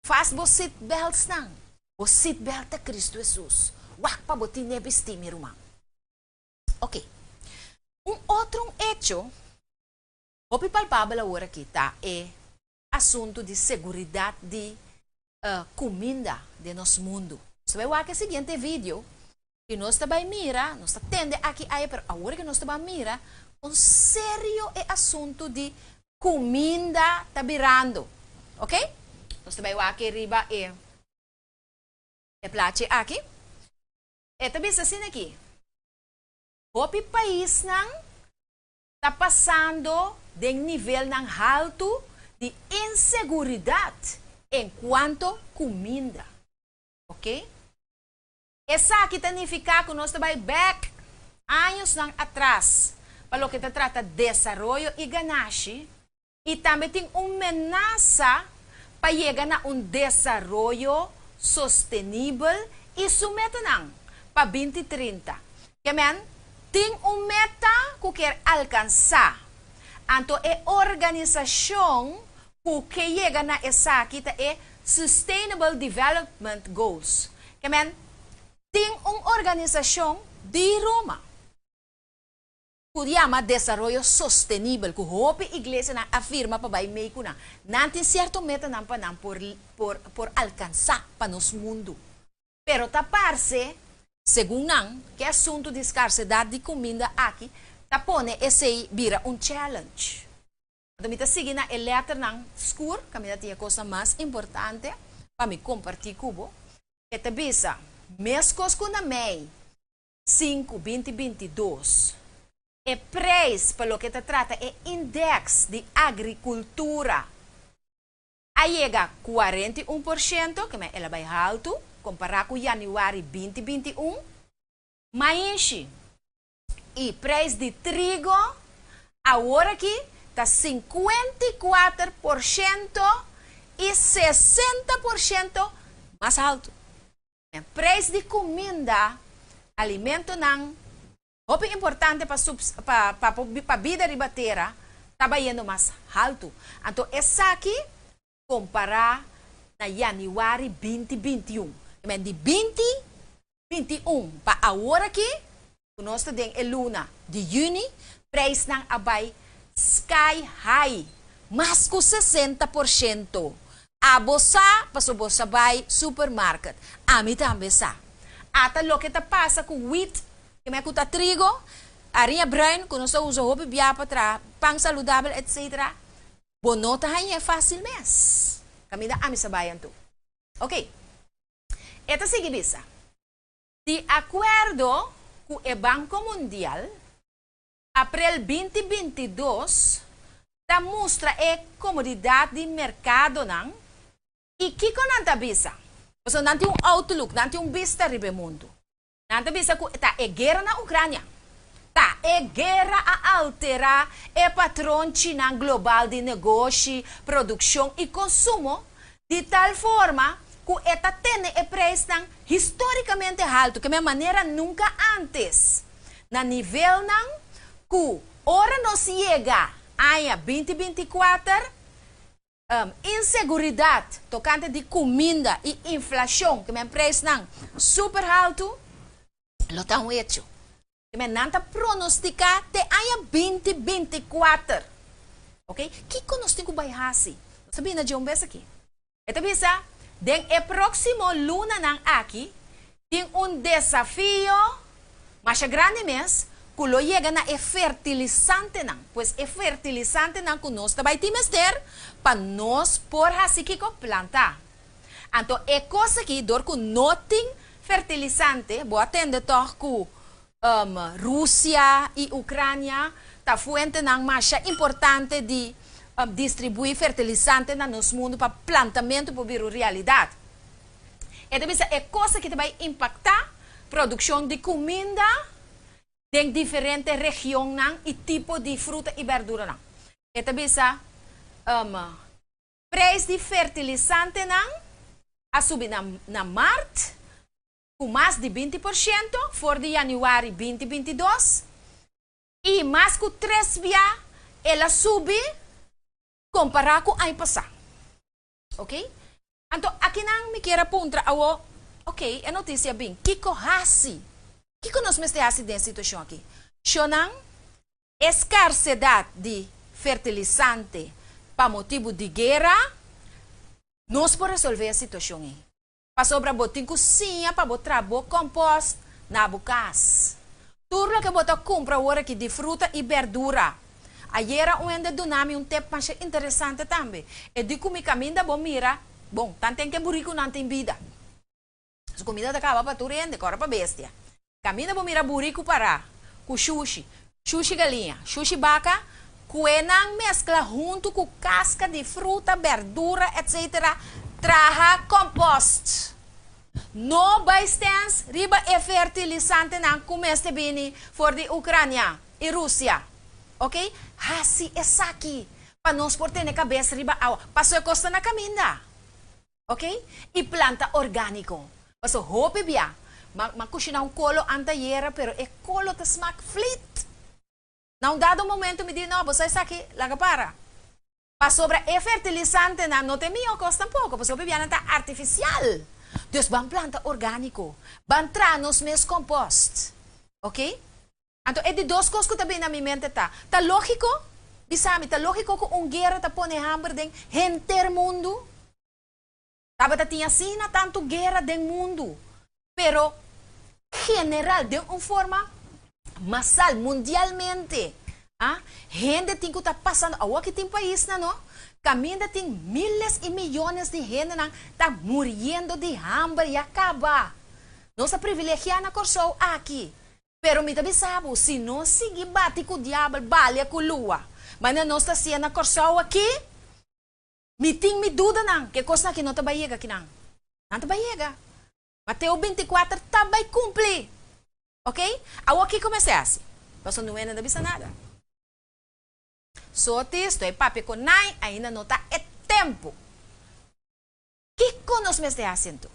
Fast bo seat beltsnan. Bo seat belt ta Kristu Hesus. Wak pa bo tin e bistí, mi ruman. Ok. Un otro un echo hopi palpabel awor aki ta e asuntu di seguridat di kuminda den nos mundu. Nos ta bai wak e siguiente video i nos ta bai mira, nos ta tende aki aya pero awor ke nos ta bai mira kon serio e asuntu di kuminda ta birando. Ok? Nos ta bai wak e riba e e plachi aki. E ta bisa asina aki, Hopi paisnan ta pasando den nivelnan haltu di inseguridat en kuanto kuminda. Ok. Esaki ta nifiká ku nos ta bai bèk añosnan atras pa loke ta trata desaroyo i ganashi i tambe tin un menasa pa yega na un desaroyo sostenibel i su metanan pa 2030. Ke men, tin un meta ku kier alkansá, anto e organisashon ku ke yega na esaki ta e Sustainable Development Goals. Ke men, tin un organisashon di Roma. Ku yama desaroyo sostenibel, ku hopi iglesianan a firma pa bai mei ku nan. Nan tin sierto metanan pa nan por por por alkansá pa nos mundu. Pero ta parse, segun nan, ku e asuntu di skarsedat di kuminda aki ta pone esei bira un challenge. Anto mi ta sigui na e lèternan skur, kaminda tin e kosnan mas importante pa mi kompartí ku bo. E ta bisa, Meskos ku na mei 5, 2022, E preis pa loke ta trata e indeks di agrikultura a yega 41%, ke men el a bai haltu kompará ku yanüari 2021. Maishi i preis di trigo awor aki ta 54%. i 60% mas haltu. Preis di kuminda, alimentonan hopi importante pa pa pa pa bida riba tera, ta bayendo mas haltu. Anto esaki kompará na yanüari 2021. Men di 2021 pa awor aki, ku nos ta den e luna di yüni, preisnan a bai sky high, mas ku 60%. Abo sa, pasobra bo sa bai supermarket. Ami tambe sa. Ata loke ta pasa ku wheat, ke men ku ta trigo, hariña bruin, ku nos ta usa hopi bia pa traha pan saludabel, etc. Bo no ta hañ'é fásil mes. Kaminda ami sa bai anto. Ok. E ta sigui bisa, Di akuerdo ku e Banko Mundial, aprel 2022 ta mustra e komodidat di merkadonan i kiko nan ta bisa? Pasobra nan tin un outlook, nan tin un bista riba e mundu. Nan ta bisa ku ta e guera na Ukrania. Ta e guera a alterá e patronchinan global di negoshi, produkshon i konsumo di tal forma ku e ta tene e preisnan histórikamente haltu, ke men manera nunka ántes, na nivelnan ku ora nos yega aña 2024, inseguridat tokante di kuminda i inflashon, ke men preisnan super haltu, lo ta un hecho. Ke men nan ta pronostiká te aña 2024. Ok, kiko nos tin ku bai hasi? Nos ta bini na dje un bes aki. E ta bisa, Den e próksimo lunanan aki tin un desafio masha grandi mes ku lo yega na e fertilisantenan. Pues e fertilisantenan ku nos ta bai tin mester pa nos por hasi kiko? Planta. Anto e kos aki dor ku no tin fertilisante, bo a tende tòg ku Rusia i Ukrania ta fuentenan masha importante di distribuí fertilisante na nos mundu pa plantamentu por bira un realidat. E ta bisa e kos aki ta bai impaktá produkshon di kuminda den diferente regionnan i tipo di fruta i bèrduranan. E ta bisa preis di fertilisantenan a subi na mart ku mas di 20% for di yanüari 2022 i mas ku tres bia el a subi kompará ku aña pasá. Ok? Anto akinan mi kier a puntra awo, ok, e notisia bin, kiko hasi? Kiko nos mester hasi den e situashon aki? Shonnan, e skarsedat di fertilisante pa motibu di guera, nos por resolvé e situashon ei. Pasobra bo tin ku siña pa bo traha bo kompost na bo kas. Tur loke bo ta kumpra awor aki di fruta i berdura. Ayera un hende duna mi un tep masha interesante tambe. E di ku mi kaminda bo mira, bon, tanten ke burikunan tin bida. Su kumida ta kaba pa tur hende, kòrda pa bestia. Kaminda bo mira buriku pará ku shushi, shushi galiña, shushi baka, kue nan meskla huntu ku kaska di fruta, berdura, etc. Traha kompost. No bai stens riba e fertilisantenan ku mester bini for di Ukrania i Rusia. Ok? Hasi esaki pa nos por tene kabes riba awa. Paso e kos ta na kaminda. Ok? I planta orgániko. Paso hopi bia, m'a m'a kushiná un kolo antayera, pero e kolo ta smak flit. Na un dado momento mi di, no, bo sa esaki, laga para. Pasobra e fertilisantenan no ta e mihó kos tampoko, pasobra hopi bia nan ta artifisial. Dus ban planta orgániko, ban traha nos mes kompost. Ok? Anto e di dos kos ku ta bini na mi mente ta, ta lógiko? Bisa mi, ta lógiko ku un guera ta pone hamber den henter mundu? Tabata tin asina tantu guera den mundu, pero general, den un forma masal, mundialmente, a, hende tin ku ta pasando, awor ki tin paisnan no, kaminda tin miles i miyones di hendenan ta muriendo di hamber ya kaba. Nos ta privilegiá na Kòrsou aki. Pero mi ta bisa bo, si nos sigui bati ku diabel, balia ku lua, manera nos ta hasié na Kòrsou aki, mi tin mi dudanan ku e kosnan aki no ta bai yega akinan. Nan ta bai yega. Mateo 24 ta bai kumpli. Ok? Awor kiko mester hasi? Pasobra no hende ta bisa nada. Sotis, estoy papia ku nai, ainda no ta e tempu. Kiko nos mester hasi anto?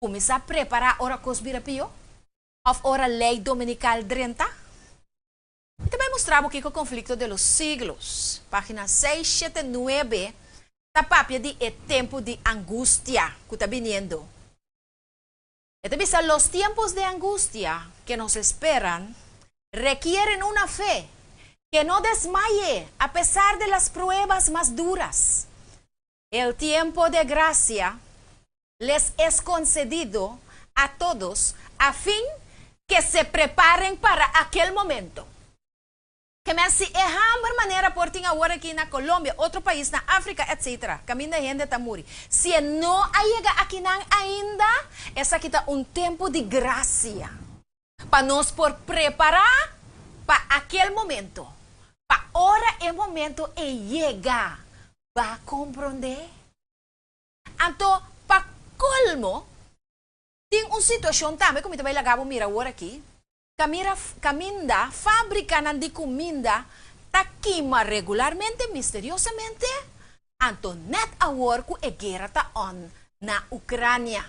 Kuminsá prepará ora kos bira pió? Òf ora lei dominikal drenta? Mi ta bai mustra bo kiko Conflicto de los Siglos, página 679, ta papia di e tempu di angustia ku ta biniendo. E ta bisa, Los tiempos de angustia que nos esperan requieren una fe que no desmaye a pesar de las pruebas más duras. El tiempo de gracia les es concedido a todos a fin que se preparen para aquel momento. Ke men si e hamber manera por tin awor aki na Colombia, otro pais na Africa etc. Caminda hende ta muri. Si e no a yega akinan ainda, esaki ta un tempo di gracia pa nos por prepara pa aquel momento. Pa ora e momento ei yega, ba compronde? Anto pa colmo, tin un situacion tambe cu mi ta bay laga bo mira awor aki, Camira caminda fabricanan di cuminda ta kima regularmente misteriosamente, anto net awor cu e guera ta on na Ucrania.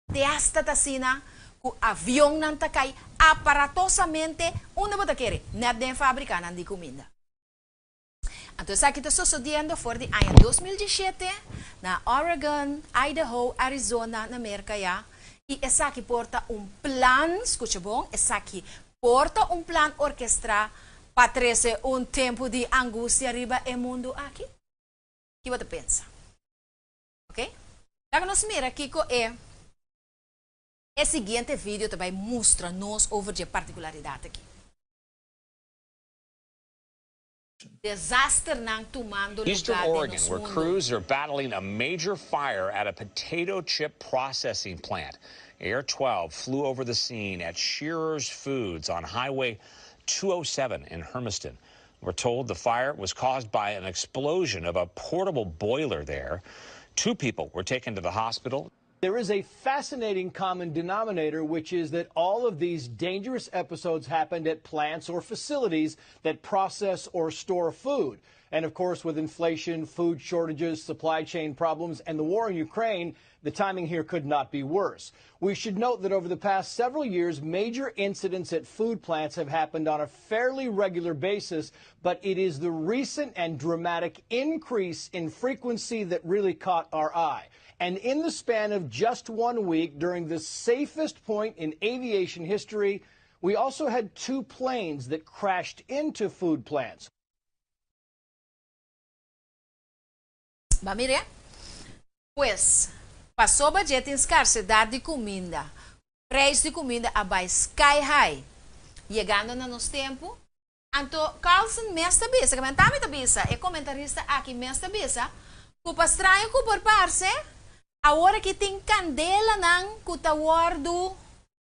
Te hasta ta asina cu avionnan ta cay aparatosamente unda bo ta kere, net den e fabricanan di cuminda. Anto esaki ta sosodiendo for di aña 2017 na Oregon, Idaho, Arizona na Merca ya y esaki por ta un plan, scucha bon, esaki por ta un plan orquestra pa trece un tempo di angustia riba e mundo aki? Ki bo ta pensa? Ok? Laga nos mira kico e e siguiente video ta bay mustra nos over dje particularidad aki. Desasternan tumando Eastern lugá den Oregon, nos where mundu. crews are battling a major fire at a potato chip processing plant. Air 12 flew over the scene at Shearer's Foods on Highway 207 in Hermiston. We're told the fire was caused by an explosion of a portable boiler there. Two people were taken to the hospital. There is a fascinating common denominator, which is that all of these dangerous episodes happened at plants or facilities that process or store food. And of course, with inflation, food shortages, supply chain problems, and the war in Ukraine, the timing here could not be worse. We should note that over the past several years, major incidents at food plants have happened on a fairly regular basis, but it is the recent and dramatic increase in frequency that really caught our eye. And in the span of just one week, during the safest point in aviation history, we also had two planes that crashed into food plants. Ba mir'é? Pues, pasobra dje tin skarsedat di kuminda, preis di kuminda a bai sky high. Yegando na nos tempu, Anto Carlson mes ta bisa, kimen tambe ta bisa, e comentarista aki mes ta bisa, cu pa straño cu por parce, awor aki tin candelanan cu ta wordo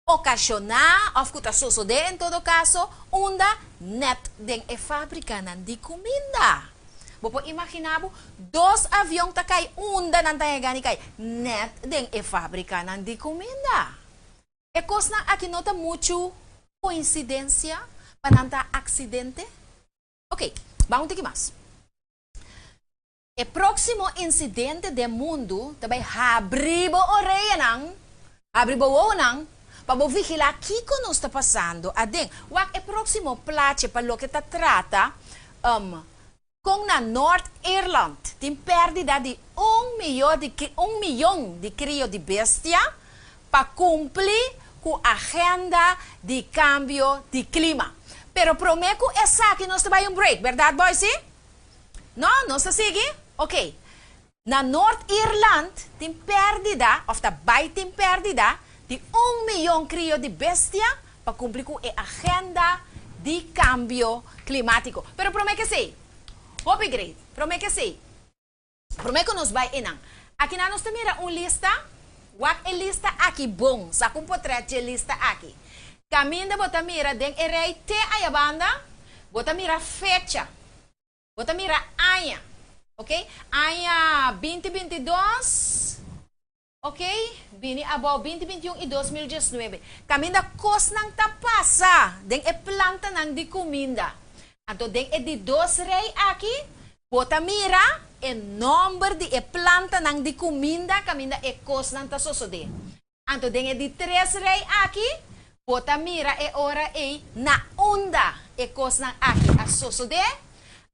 ocasiona of cu ta sosode en todo caso, unda net den e fabricanan di cuminda. Bo por imagina bo, dos avion ta cay unda nan ta yega ni cay? Net den e fabricanan di cuminda. E kosnan aki no ta muchu koinsidensia pa nan ta aksidente? Oke, ban un tiki mas. E próksimo insidente den mundu ta bai habri bo oreyanan, habri bo wowonan, pa bo vigilá kiko nos ta pasando aden. Wak e próksimo plache pa loke ta trata kon na Nort Irland tin pèrdida di un miyo di un miyon di krio di bestia pa kumpli ku agenda di kambio di klima. Pero promé ku esaki nos ta bai un break, bèrdat boysi? No? Nos ta sigui? Oké. Na Nort Irland tin pèrdida òf ta bai tin pèrdida di un miyon krio di bestia pa kumpli ku e agenda di kambio klimátiko. Pero promé ke esei, hopi great, promé ke esei, Promé ku nos bai einan, akinan nos ta mira un lista. Wak e lista aki bon. Saka un potrèt dje lista aki. Kaminda bo ta mira den e rei te ayabanda, bo ta mira fecha. Bo ta mira aña. Ok? Aña binti 22. Ok? Bini abou binti 21 i 2019. Kaminda kosnan ta pasa den e plantanan di kuminda. Anto den e di dos rei aki, bo ta mira. e nòmber di e plantanan di kuminda kaminda e kosnan ta sosodé. Anto den e di tres rei aki, bo ta mira e ora ei na unda e kosnan aki a sosodé.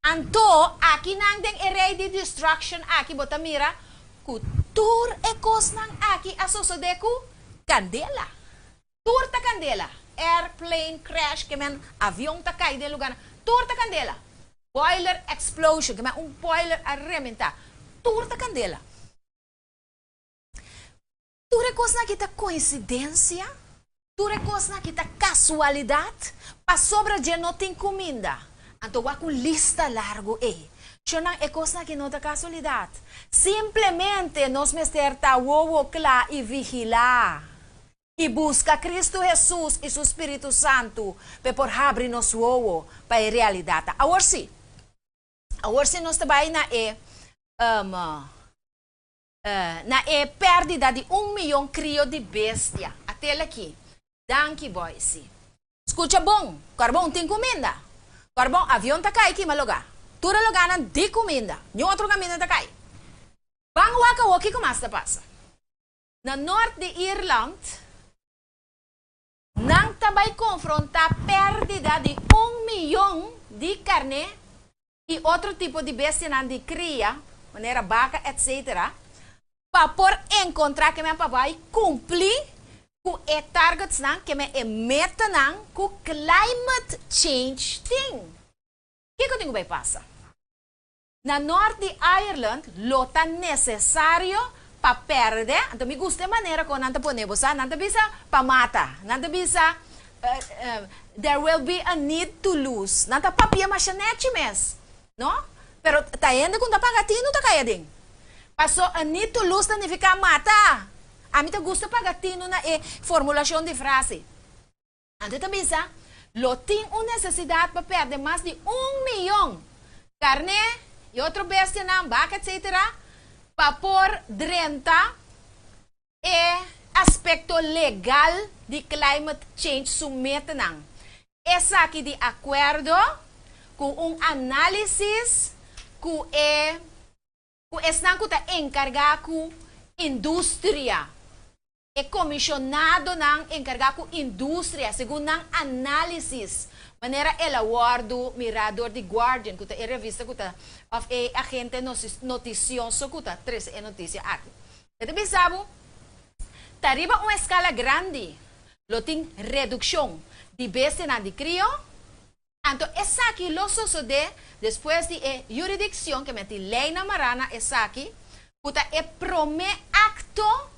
Anto akinan den e rei di destruction aki bo ta mira ku tur e kosnan aki a sosodé ku kandela. Tur ta kandela. Airplane crash, ke men avion ta kai den lugarnan. Tur ta kandela. Boiler explosion, ke men un boiler a rementá. Tur ta kandela. Tur e kosnan aki ta koinsidensia? Tur e kosnan aki ta kasualidat? Pasobra dje no tin kuminda. Anto wak un lista largu ei. Shonnan, e kosnan aki no ta kasualidat. Simplemente nos mester ta wowo kla i vigilá. I buska Kristu Hesus i su Spiritu Santu p'e por habri nos wowo pa e realidat. Awor sí. Awor sí nos ta bai na e na e pèrdida di un miyon krio di bestia. Atel aki. Danki boysi. Skucha bon, karbon tin kuminda. Karbon, avion ta kai kima lugá. Tur e lugánan di kuminda. Niun otro kaminda ta kai. Ban wak awor kiko mas ta pasa. Na nort di Irland, nan ta bai konfrontá pèrdida di un miyon di karné i otro tipo di bestianan di kria, manera baka etc. Pa por enkontrá ke men pa bai kumpli ku e targetsnan, ke men e metanan ku climate change tin. Kiko tin ku bai pasa? Na nort di Ireland lo ta nesesario pa pèrdè, anto mi gusta e manera kon nan ta pone bo sa, nan ta bisa pa mata, nan ta bisa there will be a need to lose, nan ta papia masha nechi mes, no? Pero ta hende ku no ta paga tinu ta kai aden. Paso a need to lose ta nifiká mata. Ami ta gusta paga tinu na e formulashon di frase. Anto e ta bisa, Lo tin un nesesidat pa pèrdè mas di un miyon karné i otro bestianan, baka etsetera, pa por drenta e aspekto legal di climate change su metanan. Esaki di akuerdo ku un análisis ku e ku esnan ku ta enkargá ku industria. E komisionadonan enkargá ku industria, segun nan análisis, manera el a wòrdu mirá dor di Guardian, ku ta e revista ku ta, òf e agente notisioso ku ta trese e notisia aki. E ta bisa bo, Ta riba un eskala grandi lo tin redukshon di bestianan di krio, anto esaki lo sosodé despues di e yuridikshon ke meti leinan mará na esaki, ku ta e promé akto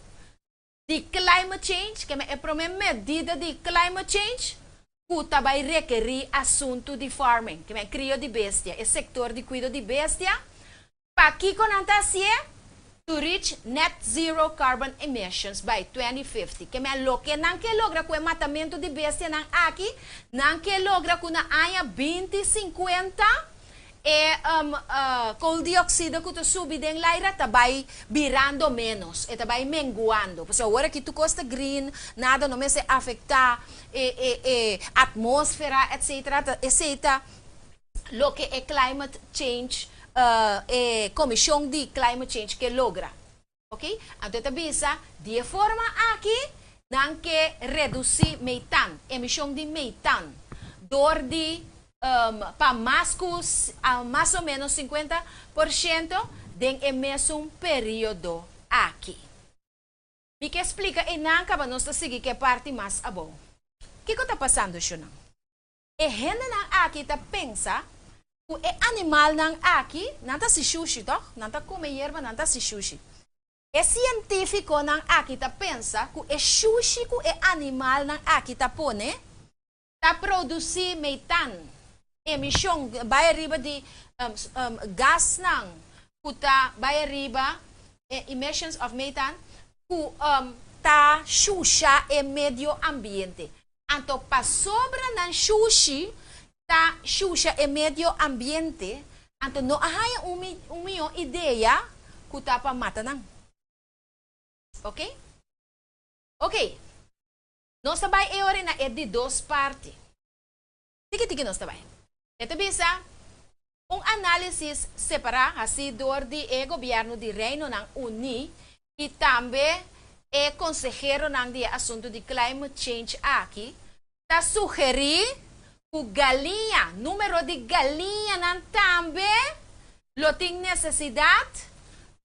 di climate change, ke e promé medida di climate change ku ta bai rekerí asuntu di farming, ke krio di bestia, e sektor di kuido di bestia. Pakiko nan ta hasié? To reach net zero carbon emissions by 2050. Ke men loke nan ke logra ku e matamentu di bestianan aki, nan ke logra ku na aña 2050 e kooldioxide ku ta subi den laira ta bai birando ménos, e ta bai menguando. Pasobra awor aki tur kos ta green, nada no mester afektá e e e atmósfera etcetera, ta esei ta loke e climate change e komishon di climate change ke logra. Ok, anto e ta bisa di e forma aki nan ke redusí metan, emishon di metan dor di pa mas ku mas o ménos 50% den e mesun periodo aki. Mi ke splika einan kaba nos ta sigui ku e parti mas abou. Kiko ta pasando shunan? E hendenan aki ta pensa ku e animalnan aki, nan ta hasi shushi tòg? Nan ta kome yerba, nan ta hasi shushi. E sientífikonan aki ta pensa ku e shushi ku e animalnan aki ta pone ta produsí metan, emishon bai ariba di gasnan ku ta bai ariba, emissions of metan, ku ta shusha e medio ambiente. Anto pasobra nan shushi ta shusha e medio ambiente, anto no a haña un mihó idea ku ta pa mata nan. Ok? Ok. Nos ta bai e ora na e di dos parti. Tiki tiki nos ta bai. E ta bisa. Un análisis separá hasí dor di e gobièrnu di Reinonan Uní i tambe e konseheronan di e asuntu di climate change aki ta sugerí ku galiña, número di galiñanan tambe lo tin nesesidat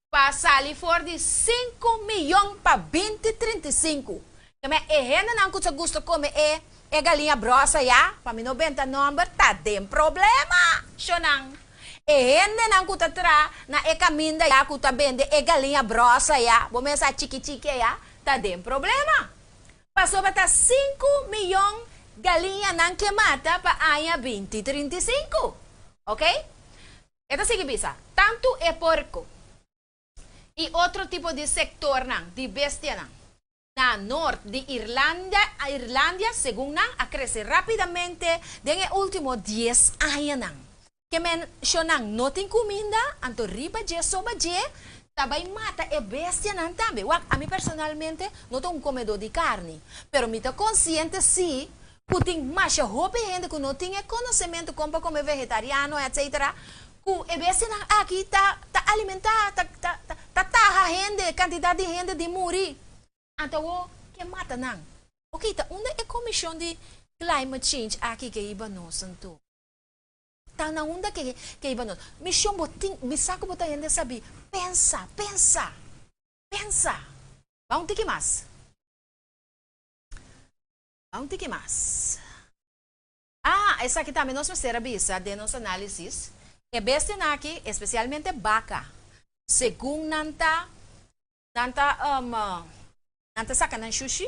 pa sali for di sinku miyon pa binti 35. Keme e hendenan ku ta gusta kome e e galiña bròsa ya, pa mi no benta nòmber, ta den problema, shonnan. E hendenan ku ta traha na e kaminda ya ku ta bende e galiña bròsa ya, bo mesa chiki chiki ya, ta den problema. Pasobra ta sinku miyon galiñanan ke mata pa aña binti 35. Ok? E ta sigui bisa, Tantu e porko i otro tipo di sektornan di bestianan na nort di Irlanda, Irlandia, segun nan, a krese rápidamente den e último dies añanan. Ke menshonan no tin kuminda, anto riba dje soba dje ta bai mata e bestianan tambe. Wak, ami personalmente no ta un komedó di karni, pero mi ta konsiente sí ku tin masha hopi hende ku no tin e konosementu kon pa kome vegetariano etc. Ku e bestianan aki ta ta alimentá, ta ta ta taha hende, kantidat di hende di muri. Anto awor ke mata nan? Oke, ta unda e komishon di climate change aki ke hiba nos anto? Ta na unda ke ke hiba nos? Mishon bo tin, mi sa ku bo ta hende sabí, pensa, pensa, pensa. Ba un tiki mas. Ba un tiki mas. Ah, esaki tambe nos mester a bisa den nos análisis. E bestianan aki, espesialmente baka, segun nan ta, nan ta, um, nan ta saka nan shushi,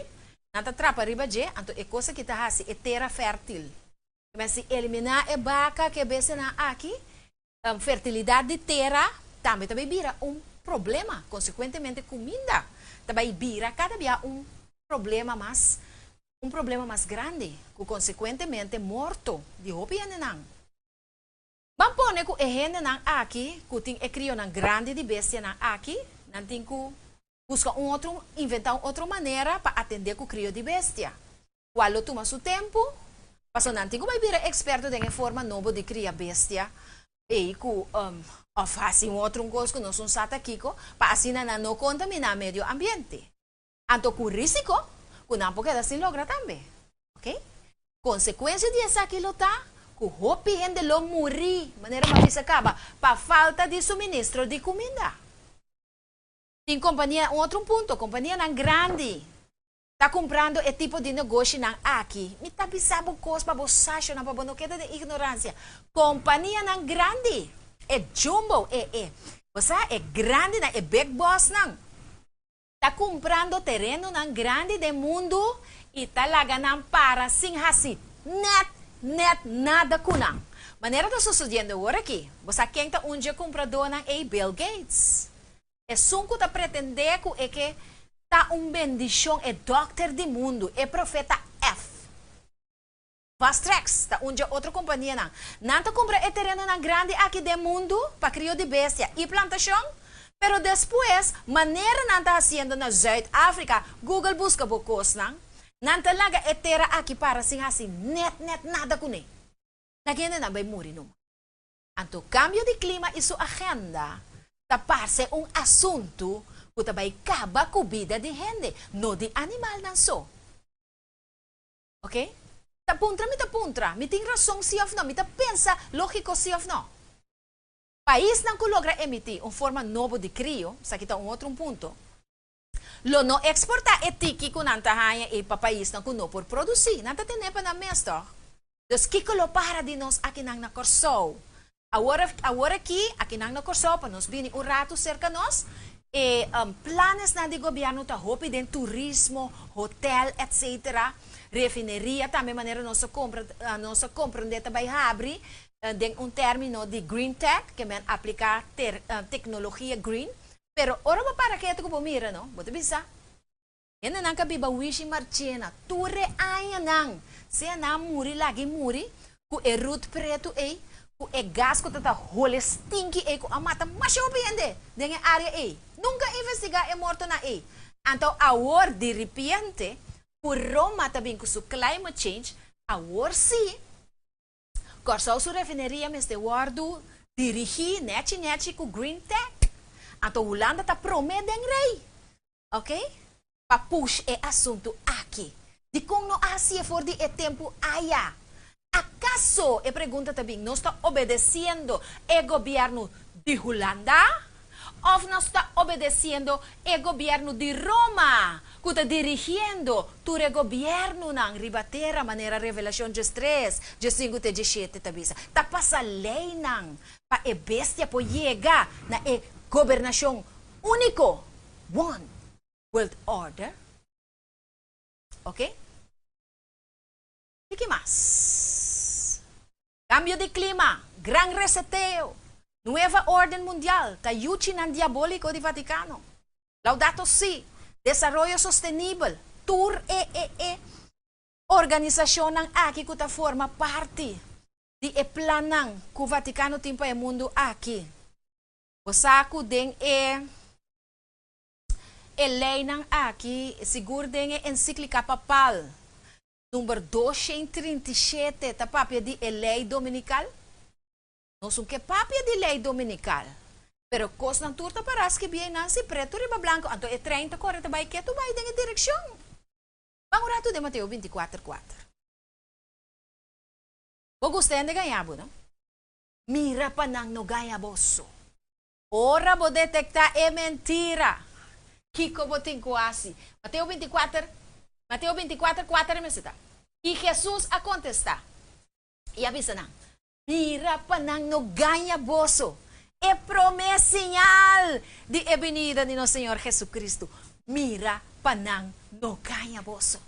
nan ta trapa riba dje, anto e kos aki ta hasi e tera fértil. Men si eliminá e baka ku e bestianan aki, Fertilidat di tera tambe ta bai bira un problema, konsekuentemente kuminda ta bai bira kada bia un problema mas un problema mas grandi, ku konsekuentemente morto di hopi hendenan. Ban pone ku e hendenan aki ku tin e krionan grandi di bestianan aki, nan tin ku buska un otro inventá un otro manera pa atendé ku krio di bestia. Cual lo tuma su tempu, paso nan tin cu bay bira experto den e forma nobo di cria bestia ey cu of haci un otro un cos cu nos un sa ta kico, pa asina nan no contamina medio ambiente. Anto cu risico cu nan por keda sin logra tambe. Ok. Consecuencia di esaki lo ta cu hopi hende lo muri, manera mi a bisa caba, pa falta di suministro di cuminda. Tin compania, un otro punto, companianan grandi ta kumprando e tipo di negoshinan aki. Mi ta bisa bo kos pa bo sa shona pa bo no keda den ignoransia. Kompanianan grandi, e jumbo, e e bo sa e grandinan, e big bossnan ta kumprando terenonan grandi den mundu i ta laga nan para sin hasi nèt nèt nada ku nan. Manera ta sosodiendo awor aki. Bo sa ken ta un dje kumpradónan ei? Bill Gates. Esun ku ta pretendé ku e ke ta un bendishon, e dòkter di mundu, e profeta F. Vastrex ta un dje otro kompanianan. Nan ta kumpra e terenonan grandi aki den mundu pa krio di bestia i plantashon, pero despues, manera nan ta hasiendo na Zuid Afrika, Google buska bo kosnan, nan ta laga e tera aki para sin hasi nèt nèt nada kuné. Laga hendenan bai muri numa. Anto kambio di klima i su agenda ta parse un asuntu ku ta bai kaba ku bida di hende, no di animalnan so. Ok? Ta puntra mi ta puntra, mi tin rason si òf no? Mi ta pensa lógiko si òf no? Paisnan ku logra emití un forma nobo di krio, esaki ta un otro un punto, lo no eksportá e tiki ku nan ta haña ei pa paisnan ku no por produsí. Nan ta ten'é pa nan mes tòg. Dus kiko lo para di nos akinan na Kòrsou? Awor awor aki, akinan na Kòrsou, pa nos bini un ratu serka nos, e planesnan di gobièrnu ta hopi den turismo, hotèl, etsetera. Refineria tambe manera nos a kompra nos a komprendé ta bai habri den un tèrmino di green tech, ke men apliká ter teknologia green. Pero ora bo para ketu ku bo mira no, bo ta bisa, Hendenan ka biba Wishi Marchena tur e añanan, sea nan a muri lag'i muri ku e rut pretu ei, ku e gas ku ta ta hole stinki ei ku a mata masha hopi hende den e área ei. Nunka a investigá e mortonan ei. Anto awor diripiente ku Roma ta bin ku su climate change, awor sí Kòrsou su refineria mester wòrdu. Dirigí nèchi nèchi ku Green Tech. Anto Hulanda ta promé den rei. Ok? Pa push e asuntu aki. Dikon no a hasié for di e tempu aya? Akaso, e pregunta ta bin, nos ta obedesiendo e gobièrnu di Hulanda? Òf nos ta obedesiendo e gobièrnu di Roma ku ta dirigiendo tur e gobièrnunan riba tera manera Revelashon 13, 15 te 17 ta bisa? Ta pasa leinan pa e bestia por yega na e gobernashon úniko, one world order. Ok? I ki mas? Kambio di klima, gran reseteo, nueva órden mundial ta yuchinan diabóliko di Vatikano. Laudato Si, desaroyo sostenibel, tur e e e organisashonnan aki ku ta forma parti di e plannan ku Vatikano tin pa e mundu aki. Bo sa ku den e e leinan aki, sigur den e Ensiklika Papal number 237 ta papia di e lei dominikal. Nos un ke papia di lei dominikal, pero kosnan tur ta pará skibí einan si pretu riba blanku, anto e trein ta kore ta bai ketu bai den e direkshon. Ban un ratu den Mateo 24, 4. Bo gusta hende gaña bo, no? Mira pa nan no gaña boso. Ora bo detektá e mentira, kiko bo tin ku hasi? Mateo 24, Mateo 24, 4 e mester ta. I Hesus a kontestá i a bisa nan, Mira pa nan no gaña boso. E promé señal di e binida di nos Señor Jesucristo, mira pa nan no gaña boso.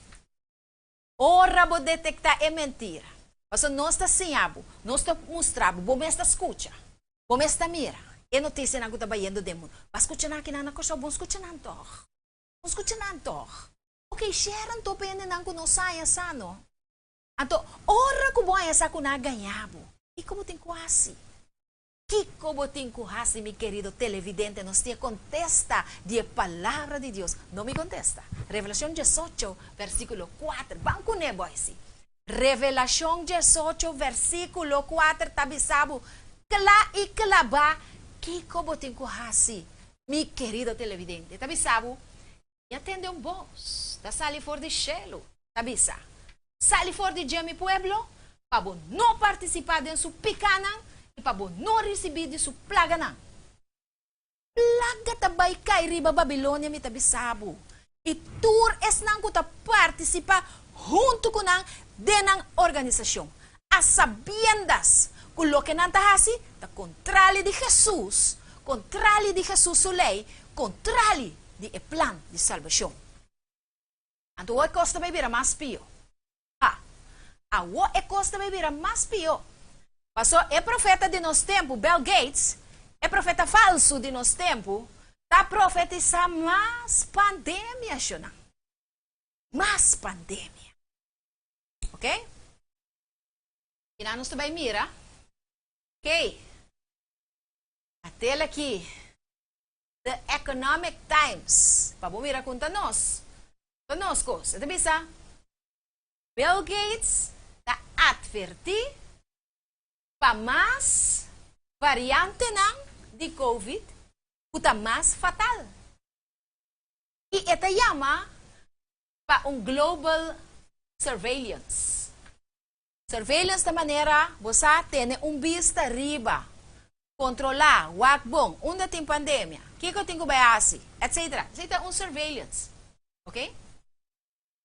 Ora bo detektá e mentira, pasobra nos ta siña bo, nos ta mustra bo, bo mes ta skucha, bo mes ta mira e notisianan ku ta bayendo den mundu. Bo a skucha nan akinan na Kòrsou? Bon skucha nan tòg. Bon skucha nan tòg. Oke, share anto pa hendenan ku no sa haña sa no. Anto, ora ku bo haña sa ku nan a gaña bo, kiko bo tin ku hasi? Kiko bo tin ku hasi, mi kerido televidente? Nos tin e kontesta di e Palabra di Dios. No mi kontesta. Revelashon 18, versíkulo 4. Ban kuné, boisi. Revelashon 18, versíkulo 4 ta bisa bo kla i klabá kiko bo tin ku hasi, mi kerido televidente. Ta bisa bo, Mi a tende un bos ta sali for di shelu, ta bisa, Sali for di dje, mi pueblo, pa bo no partisipá den su pikánan i pa bo no risibí di su plaganan. Plaga ta bai kai riba Babilonia, mi ta bisa bo, i tur esnan ku ta partisipá huntu ku nan den nan organisashon, a sabiendas ku loke nan ta hasi ta kontrali di Hesus, kontrali di Hesus su lei, kontrali di e plan di salbashon. Anto awor e kos ta bai bira mas pio. Ha! Awor e kos ta bai bira mas pio. Paso e profeta di nos tempu, Bill Gates, e profeta falsu di nos tempu, ta profetisá mas pandemia, shonnan. Mas pandemia. Ok? Kinan nos ta bai mira. Ok. Atel aki. The Economic Times. Pa bo mira kon ta nos. Ta nos kos. E ta bisa, Bill Gates ta atvertí pa mas variantenan di Covid ku ta mas fatal. I e ta yama pa un global surveillance. Surveillance ta manera bo sa tene un bista riba, kontrolá, wak bon, unda tin pandemia, kiko tin ku bai hasi, etc. Esei ta un surveillance. Ok?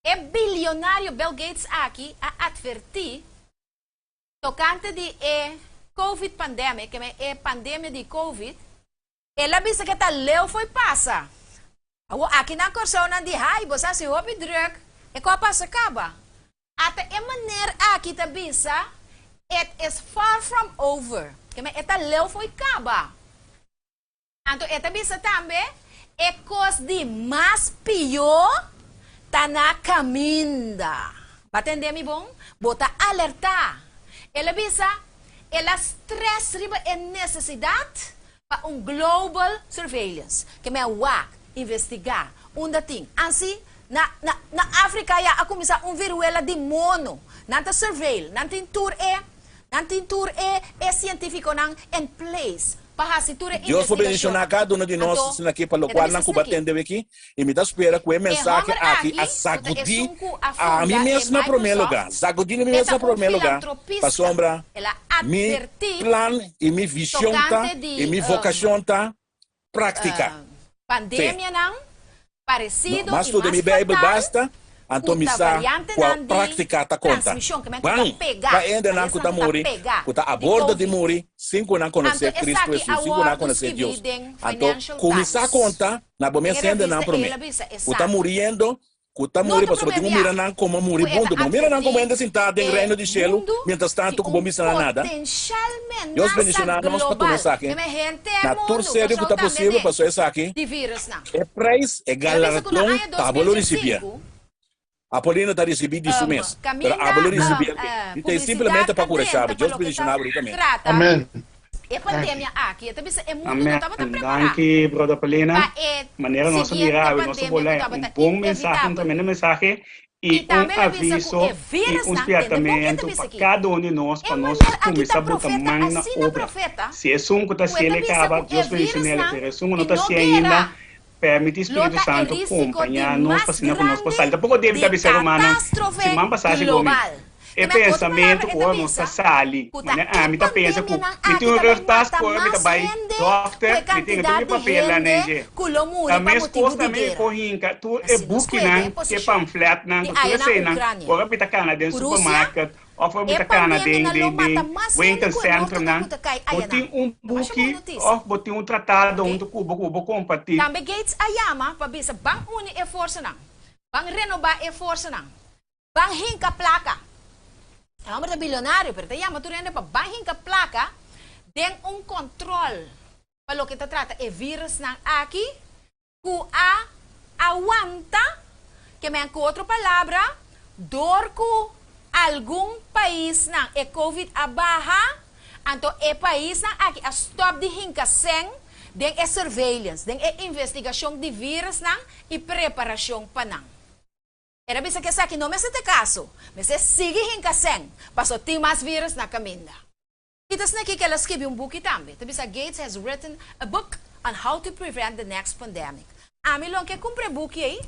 E bilionario Bill Gates aki a atvertí tokante di e Covid pandemic, ke men e pandemia di Covid, El a bisa ke ta leu fo'i pasa. Awor aki na Kòrsou nan di, Hai, bo sa hasi hopi drùk, e ku a pasa kaba. Ata e maner aki ta bisa, It is far from over. Ke men e ta leu fo'i kaba. Anto e ta bisa tambe, E kos di mas pió ta na kaminda. Bo a tende mi bon? Bo ta alertá. El a bisa, El a stress riba e nesesidat pa un global surveillance, ke men a wak, investigá, unda tin. Ansi, na, na, na Afrika ya a kuminsá un viruela di mono. Nan ta surveil, nan tin tur e, nan tin tur e, e. sientífikonan in place pa hasi tur e Dios por bendishoná investigashonnan. kada uno di nos Anto, asina aki pa e ta lokual bisa nan ku bo a asina aki, tende aki, i mi ta spera ku e E mensahe hòmber aki aki, a ku ta sagudí esun ku a ami funda e mes na promé lugá, Microsoft, sagudí mi e mes ta na un promé lugá, filantropista. pasobra El a mi atvertí plan i mi vishon ta tokante di i mi vokashon ta práktika. Fe. pandemianan No, paresido mas i studia mas mi Beibel fatal basta, anto ku mi ta sa kua variantenan di práktika ta konta. transmishon, ke men ku ta Ban pega, pa hendenan ku ta malesnan ku ta muri, pega ku ta a di bordo di covid. muri, sin ku nan Anto konosé Kristu esaki Hesus, a sin ku nan wòrdu konosé skibí Dios. den Anto Financial kuminsá Times. konta na bo Den mes e hendenan revista ei promé, el a bisa ku ta esaki. muriendo, ku ta No muri ta pasobra promé tin ku bia mira nan komo ku e ta muribundo. Bo mira nan komo atvertí hende sintá den e Reino di Shelu, mundu mientras di tantu ku bo un bisa nan nada. potenshal Dios menasa bendishoná nos pa tuma global. esaki Ke men henter na tur mundu, serio ku Kòrsou ta tambe posibel den pasobra esaki di virusnan. e preis, e El a bisa ku na galardon aña ta abo lo risibí. 2005, Apolino ta risibí di su mes, pero kaminda abo lo risibí el Mi ta publisidat simplemente pa a kurashá drenta bo. pa Dios loke ta bendishoná bo rikamente. trata Amen. e pandemia aki, e ta bisa e mundu no Amen. tabata prepará Danki, Brother pa Paulina. e Manera nos a siguiente mira awe, nos a pandemia ku bolai un tabata bon mensahe, un inevitabel. tremendo mensahe I i un tambe el a bisa ku e aviso i un virusnan, tende bon ke ta spièrtamentu bisa pa aki, kada un di nos e pa nos muher aki ta kuminsá buta profeta, man na asina obra. profeta Si esun ku ta ku e hasié ta el bisa kaba, ku e Dios bendishon'é, virusnan pero esun ku no i ta no hasié guera ainda, Permití lo Spiritu ta e Santu rísiko di kompañá nos pa mas asina ku nos por grandi sali. Tampoko David di ta bisa e rumannan, katástrofe Siman pasá shegó mi. global. E Te men ku otro palabra pensamentu e ku ta ora nos ta bisa sali, ku ta manera e ami ta pensa ku pandemianan mi aki tin un ta bai rugtas mata ku ora mi ta mas bai hende ku dòkter, e mi tin tur kantidat mi di papelnan hende ei dje. ku lo muri Ta pa mes motibu kos di tambe mi guera. por hinka tur e Asina nos kue den bukinan, e e posishon pamfletnan, di ku tur aya na eseinan, Ukrania ora mi ta kana den ku Rusia, supermarket Of bo e ta kana den pandemianan lo den mata den mas hende ku e mortonan winkelcentrumnan, ku ta kai bo ayanan. tin un Ta masha bon buki notisia. of bo tin un tratado Ok. huntu ku bo ku bo kompartí. Tambe Gates a yama pa bisa ban uni e forsanan, ban renobá e forsanan, ban hinka plaka. E homber ta bilionario pero ta yama tur hende pa ban hinka plaka den un control pa loke ta trata e virusnan aki ku a awanta, ke men ku otro palabra, dor ku algun paisnan e covid a baha, anto e paisnan aki a stòp di hinka sèn den e surveillance, den e investigashon di virusnan i preparashon pa nan. El a bisa ku esaki no mester ta e kaso, mester sigui hinka sèn, paso tin mas virus na kaminda. I ta asina ki ku el a skibi un buki tambe. Ta bisa Gates has written a book on how to prevent the next pandemic. Ami lo ke kumpra e buki ei.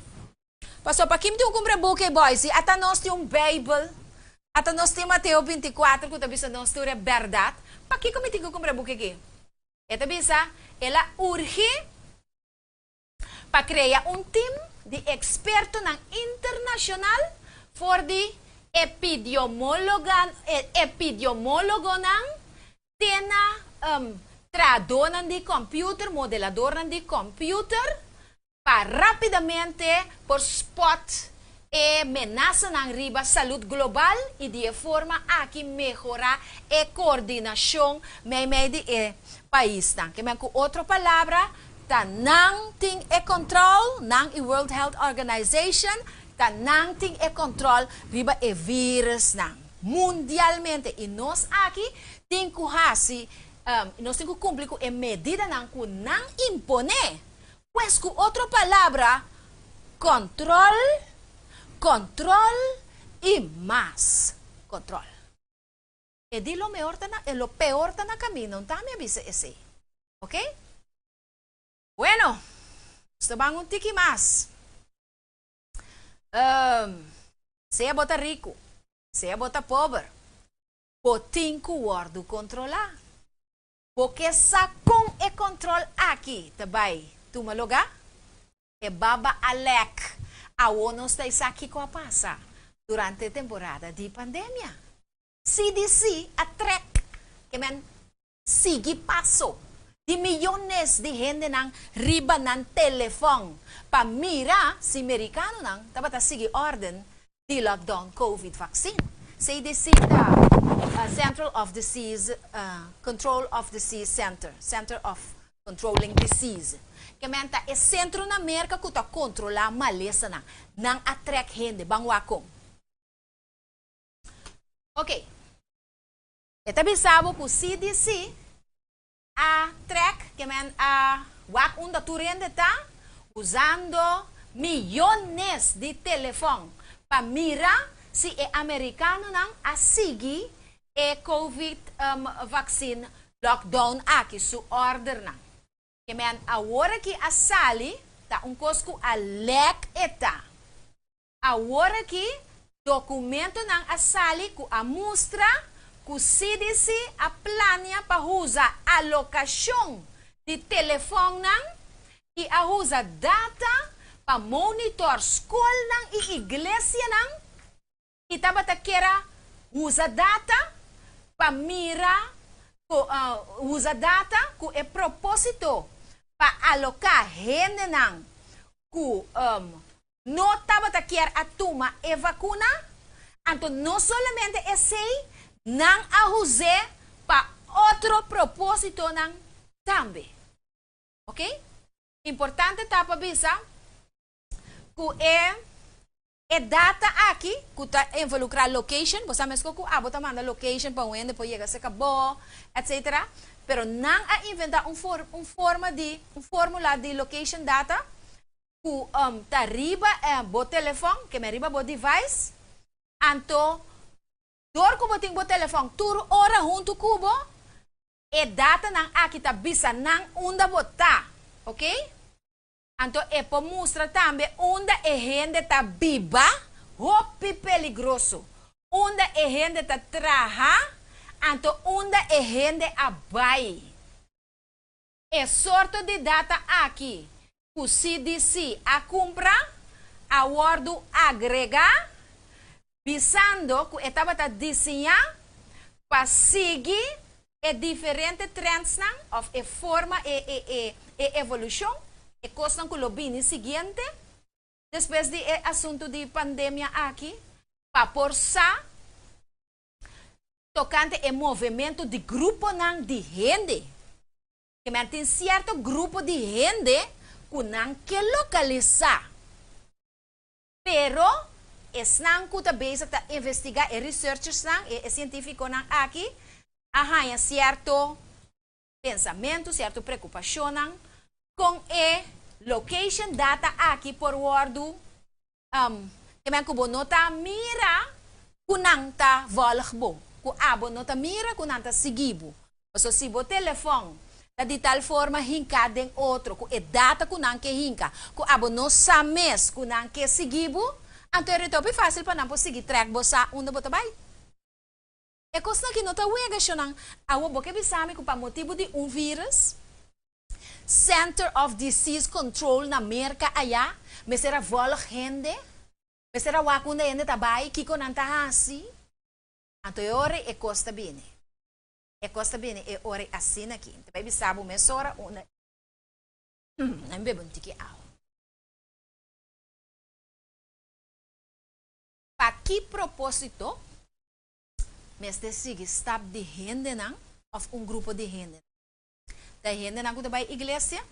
Paso pa kim tin ku kumpra e buki ei boy si ata nos tin un Bijbel, ata nos tin Mateo 24 ku ta bisa nos tur e bèrdat, pakiko mi tin ku kumpra e buki aki? E ta bisa el a urgi. pa krea un tim di ekspertonan internashonal for di epidiomólogonan te na trahadónan di kòmpiuter, modeladornan di kòmpiuter, pa rápidamente por spòt e menasanan riba salud global i di e forma aki mehorá e koordinashon meimei di e paisnan. Ke men ku otro palabra, ta nan tin e kòntròl, nan i World Health Organization, ta nan tin e kòntròl riba e virusnan mundialmente i nos aki tin ku hasi, nos tin ku kumpli ku e medidanan ku nan imponé. Pues ku otro palabra, kòntròl, kòntròl i mas kòntròl. E di lo mehor ta na, e lo peor ta na kaminda, un ta mi a bisa esei. Ok? Bueno, nos ta ban un tiki mas. Um, sea bo ta riku, sea bo ta pober, bo tin ku wòrdu kontrolá. Bo ke sa kon e kòntròl aki ta bai tuma lugá? E baba a lèk. Awor nos ta sa kiko a pasa durante e temporada di pandemia. CDC a trèk ke men sigui paso di miyones di hendenan riba nan telefòn pa mira si merikanonan tabata sigui órden di lockdown covid vaccine. CDC ta Central of Disease Control of Disease Center, Center of Controlling Disease, ke men ta e sentro na Merka ku ta kontrolá malesanan. Nan a trèk hende. Ban wak kon. Ok. E ta bisa bo ku CDC a trèk, ke men a wak unda tur hende ta, usando miyones di telefòn pa mira si e amerikanonan a sigui. e Covid vaccine lockdown aki su ordernan. Ke men awor aki a sali ta un kos ku a lek e ta. Awor aki dokumentonan a sali ku a mustra ku CDC a plania pa usa alokashon di telefonnan i a usa data pa monitor skolnan i iglesianan i tabata kier a usa data pa mira ku usa data ku e propósito pa aloká hendenan ku no tabata kier a tuma e vakuna, anto no solamente esei, nan a us'é pa otro propósitonan tambe. Ok? Importante ta pa bisa ku e E data aki ku ta involukrá location, bo sa meskos ku abo ta manda location pa un hende por yega serka bo, etcetera, pero nan a inventá un for un forma di un formula di location data ku ta riba bo telefòn, ke men riba bo device, anto dor ku bo tin bo telefòn tur ora huntu ku bo, e datanan aki ta bisa nan unda bo ta, oke. Anto e por mustra tambe unda e hende ta biba, hopi peligroso, unda e hende ta traha, anto unda e hende a bai. E sorto di data aki ku CDC a kumpra a wòrdu agregá bisando ku e tabata diseñá pa sigui e diferente trendsnan òf e forma e e e e evolushon, e kosnan ku lo bini siguiente despues di e asuntu di pandemia aki pa por sa tokante e movementu di gruponan di hende. Ke men tin sierto grupo di hende ku nan ke lokalisá. Pero esnan ku ta bezig ta investigá, e researchersnan, e sientífikonan aki, a haña sierto pensamentu, sierto preokupashonnan kon e location data aki por wòrdu, ke men ku bo no ta mira ku nan ta vòlg bo, ku abo no ta mira ku nan ta sigui bo. Pasobra si bo telefòn ta di tal forma hinká den otro ku e data ku nan ke hinka, ku abo no sa mes ku nan ke sigui bo, anto e retopi fásil pa nan por sigui trèk bo sa unda bo ta bai. E kosnan aki no ta wega, shonnan. Awo bo ke bisa mi ku pa motibu di un vírus, Center of Disease Control na Merka ayá mester a vòlg hende, mester a wak unda hende ta bai, kiko nan ta hasi? Anto e ora e kos ta bini. E kos ta bini e ora i asina aki. Mi ta bai bisa bo mesora unda Mi bebe un tiki awa. Pa ki propósito mester sigui stap di hendenan òf un grupo di hendenan? Ta e hendenan ku ta bai iglesia?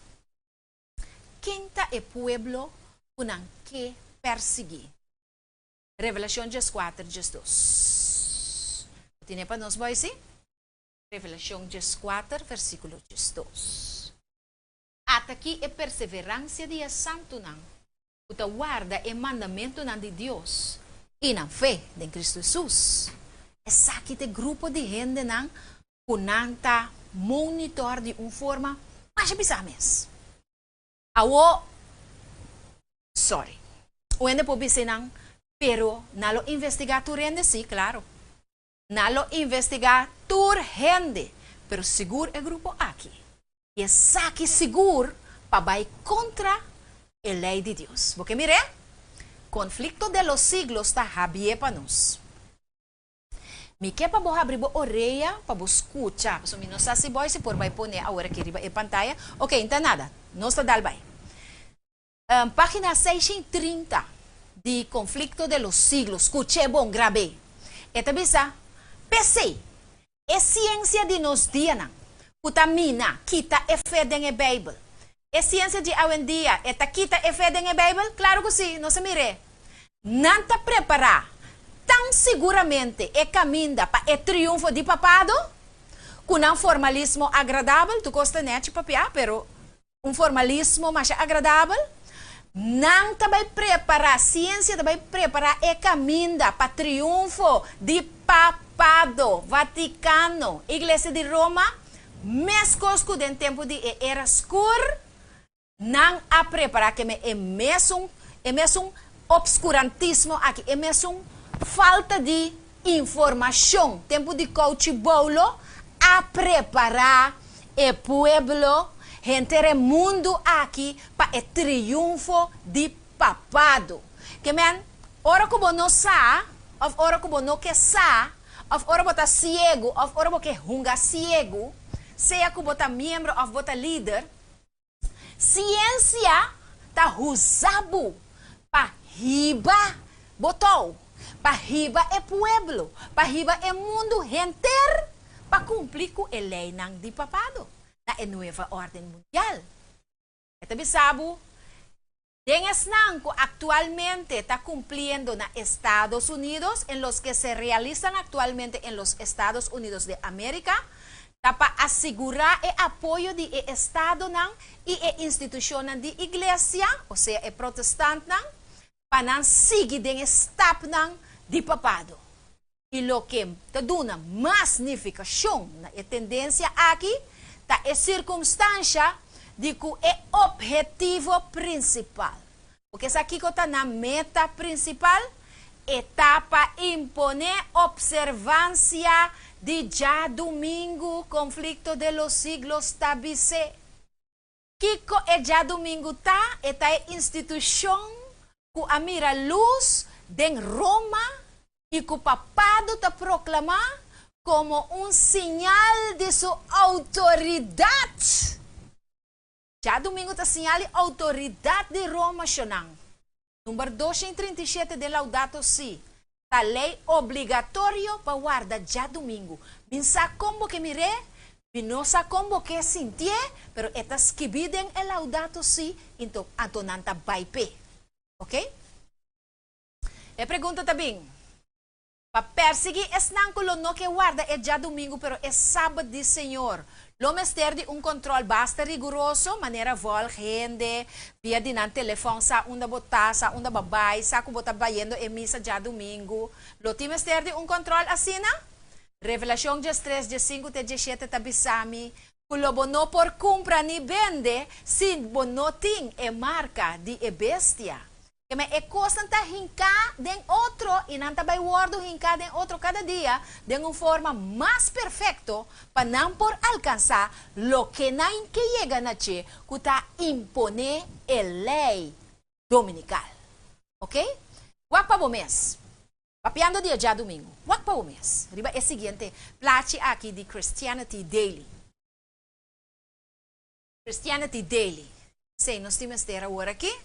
Ken ta e pueblo ku nan ke persiguí? Revelashon 14, 12. Bo tine pa nos, Boysie? Revelashon 14, versíkulo 12. Ata ki e perseveransia di e santunan ku ta warda e mandamentunan di Dios i nan fe den Kristu Hesus. Esaki ta e grupo di hendenan ku nan ta monitor di un forma masha pisá mes. Awo, sorry. Un hende por bisa nan, pero nan lo investigá tur hende? Sí, klaro. Nan lo investigá tur hende, pero sigur e grupo aki. I esaki sigur pa bai kontra e lei di Dios. Bo ke mir'é? Konflikto de los siglos ta habié pa nos. Mi ke pa bo habri bo orea pa bo skucha, pasobra mi no sa si boy si por bai pone awor aki riba e pantaya. Ok, nta nada, nos ta dal bai. Pagina 630 di Conflicto de los Siglos, skuch'é bon, grab'é. E ta bisa, P'esei, e siensia di nos dianan, ku ta mina kita e fe den e Beibel, e siensia di awendia, e ta kita e fe den e Beibel? Klaru ku sí, nos a mir'é. Nan ta prepará tan siguramente e kaminda pa e triunfo di papado, ku nan formalismo agradabel, tur kos ta nèchi papiá, pero un formalismo masha agradabel, nan ta bai prepará, siensia ta bai prepará e kaminda pa triunfo di papado. Papado, Vaticano, Iglesia di Roma, meskos ku den tempu di e era skur, nan a prepará ke me e mesun e mesun opskurantismo aki, e mesun falta di informashon, tempu di kouchi boulo a prepará e pueblo, henter e mundu aki pa e triunfo di papado. Ke men, ora ku bo no sa, òf ora ku bo no ke sa, òf ora bo ta siegu, òf ora bo ke hunga siegu, sea ku bo ta miembro òf bo ta lider, Siensia ta huza bo pa hiba bo tou, pa hiba e pueblo, pa hiba e mundu henter pa kumpli ku e leinan di papado na e Nueva Orden Mundial. E ta bisa bo, Den esnan ku aktualmente ta kumpliendo na Estados Unidos, en los que se realizan actualmente en los Estados Unidos de América, ta pa asigurá e apoyo di e estadonan i e institushonnan di iglesia, osea e protestantnan, pa nan sigui den e stapnan di papado. I loke ta duna mas nifikashon na e tendensia aki ta e sirkumstansha di ku e ophetivo prinsipal, bo ke sa kiko ta nan meta prinsipal? E ta pa imponé opservansia di djadumingu, Conflicto de los Siglos ta bis'é. Kiko e djadumingu ta? E ta e institushon ku a mira lus den Roma i ku papado ta proklamá komo un siñal di su outoridat. Djadumingu ta siñal di outoridat di Roma, shonnan. Number 237 den Laudato Si, Ta lei obligatorio pa warda djadumingu. Mi sa kon bo ke mir'é, mi no sa kon bo ke sintié, pero e ta skibí den e Laudato Si, into anto nan ta bai p'e. Ok? E pregunta ta bin, Pa persiguí esnan ku lo no ke warda e djadumingu pero e Sabat di Señor, lo mester di un kòntròl basta riguroso, manera vòlg hende via di nan telefòn sa unda bo ta, sa unda bo a bai, sa ku bo ta bayendo e misa djadumingu. Lo tin mester di un kòntròl asina? Revelashon 13, 15 te 17 ta bisa mi ku lo bo no por kumpra ni bende si bo no tin e marka di e bestia. Keme e kosnan ta hinká den otro i nan ta bai wòrdu hinká den otro kada dia den un forma mas perfekto pa nan por alkansá loke nan ke yega na dje ku ta imponé e lei dominikal. Ok? Wak pa bo mes. Papiando di e djadumingu, wak pa bo mes riba e siguiente plachi aki di Christianity Daily. Christianity Daily. Esei nos tin mester awor aki.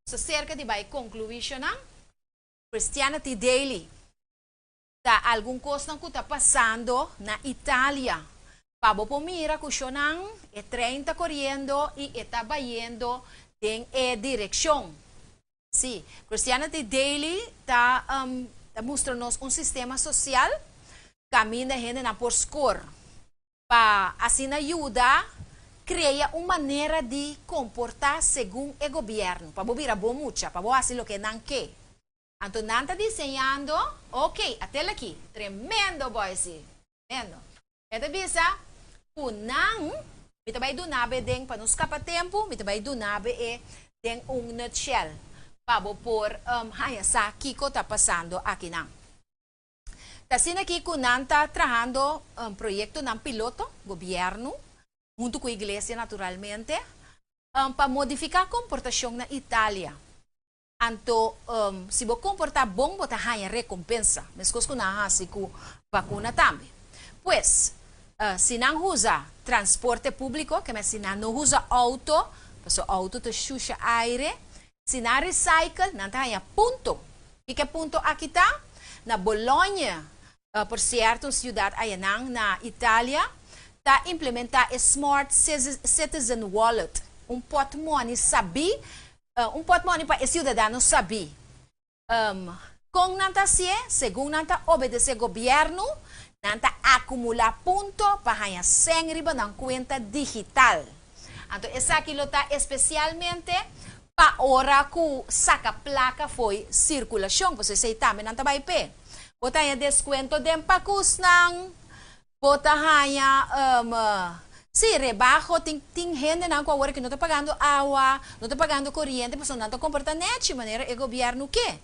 Nos ta serka di bai konkluishonnan. Christianity Daily ta algun kosnan ku ta pasando na Italia. Pa bo por mira ku shonnan e trein ta koriendo i e ta bayendo den e direkshon. Sí, Christianity Daily ta ta mustra nos un sistema sosial kaminda hendenan por skor. Pa asina yuda krea un manera di komportá segun e gobièrnu, pa bo bira bon mucha, pa bo hasi loke nan ke. Anto nan ta diseñando, ok, atel aki, tremendo boysi, tremendo. E ta bisa ku nan, mi ta bai duna bo e den, pa no skapa tempu, mi ta bai duna bo e den un nutshell, pa bo por haña sa kiko ta pasando akinan. Ta asina aki ku nan ta trahando proyektonan piloto, gobièrnu, huntu ku iglesia naturalmente, pa modifiká komportashon na Italia. Anto si bo komportá bon bo ta haña rekompensa, meskos ku nan a hasi ku bakuna tambe. Pues, si nan usa transporte públiko, keme si nan no usa outo, pasobra outo ta shusha aire, Si nan recycle, nan ta haña punto. Kiko e punto aki ta? Na Bologna, por sierto un siudat ayanan na Italia, ta implementá e Smart Citizen Wallet, un pòtmòni sabí, un pòtmòni pa e siudadano sabí. Kon nan ta hasié? Segun nan ta obedesé gobièrnu, nan ta akumulá punto pa haña sèn riba nan kuenta digital. Anto esaki lo ta espesialmente pa ora ku saka plaka fo'i sirkulashon, pasobra esei tambe nan ta bai p'e. Bo ta haña deskuento den pakusnan, bo ta haña sí, rebaho, tin hendenan ku awor aki no ta pagando awa, no ta pagando koriente pasobra nan ta komportá nèchi manera e gobièrnu ke.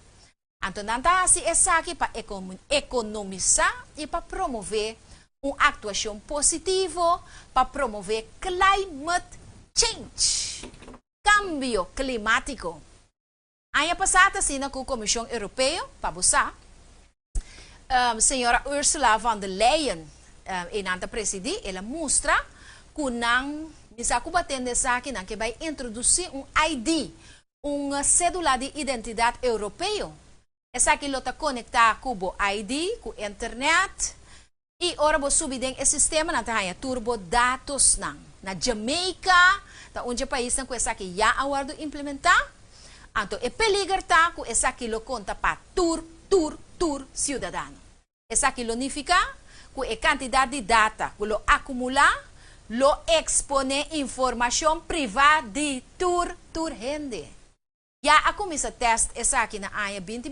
Anto nan ta hasi esaki pa ekonomisá i pa promové un aktuashon positivo pa promové climate change, kambio klimátiko. Aña pasá ta asina ku Komishon Europeo, pa bo sa, señora Ursula von der Leyen e nan ta presidí, el a mustra ku nan, mi sa ku bo a tende esaki, nan ke bai introdusí un ID, Un sédula di identidat europeo. Esaki lo ta konektá ku bo ID, ku internet, i ora bo subi den e sistema nan ta haña tur bo datosnan. Na Jamaica ta un dje paisnan ku esaki ya a wòrdu implementá. Anto e peliger ta ku esaki lo konta pa tur, tur, tur siudadano. Esaki lo nifiká ku e kantidat di data ku lo akumulá lo eksponé informashon privá di tur tur hende. Ya a kuminsá tèst esaki na aña binti binti.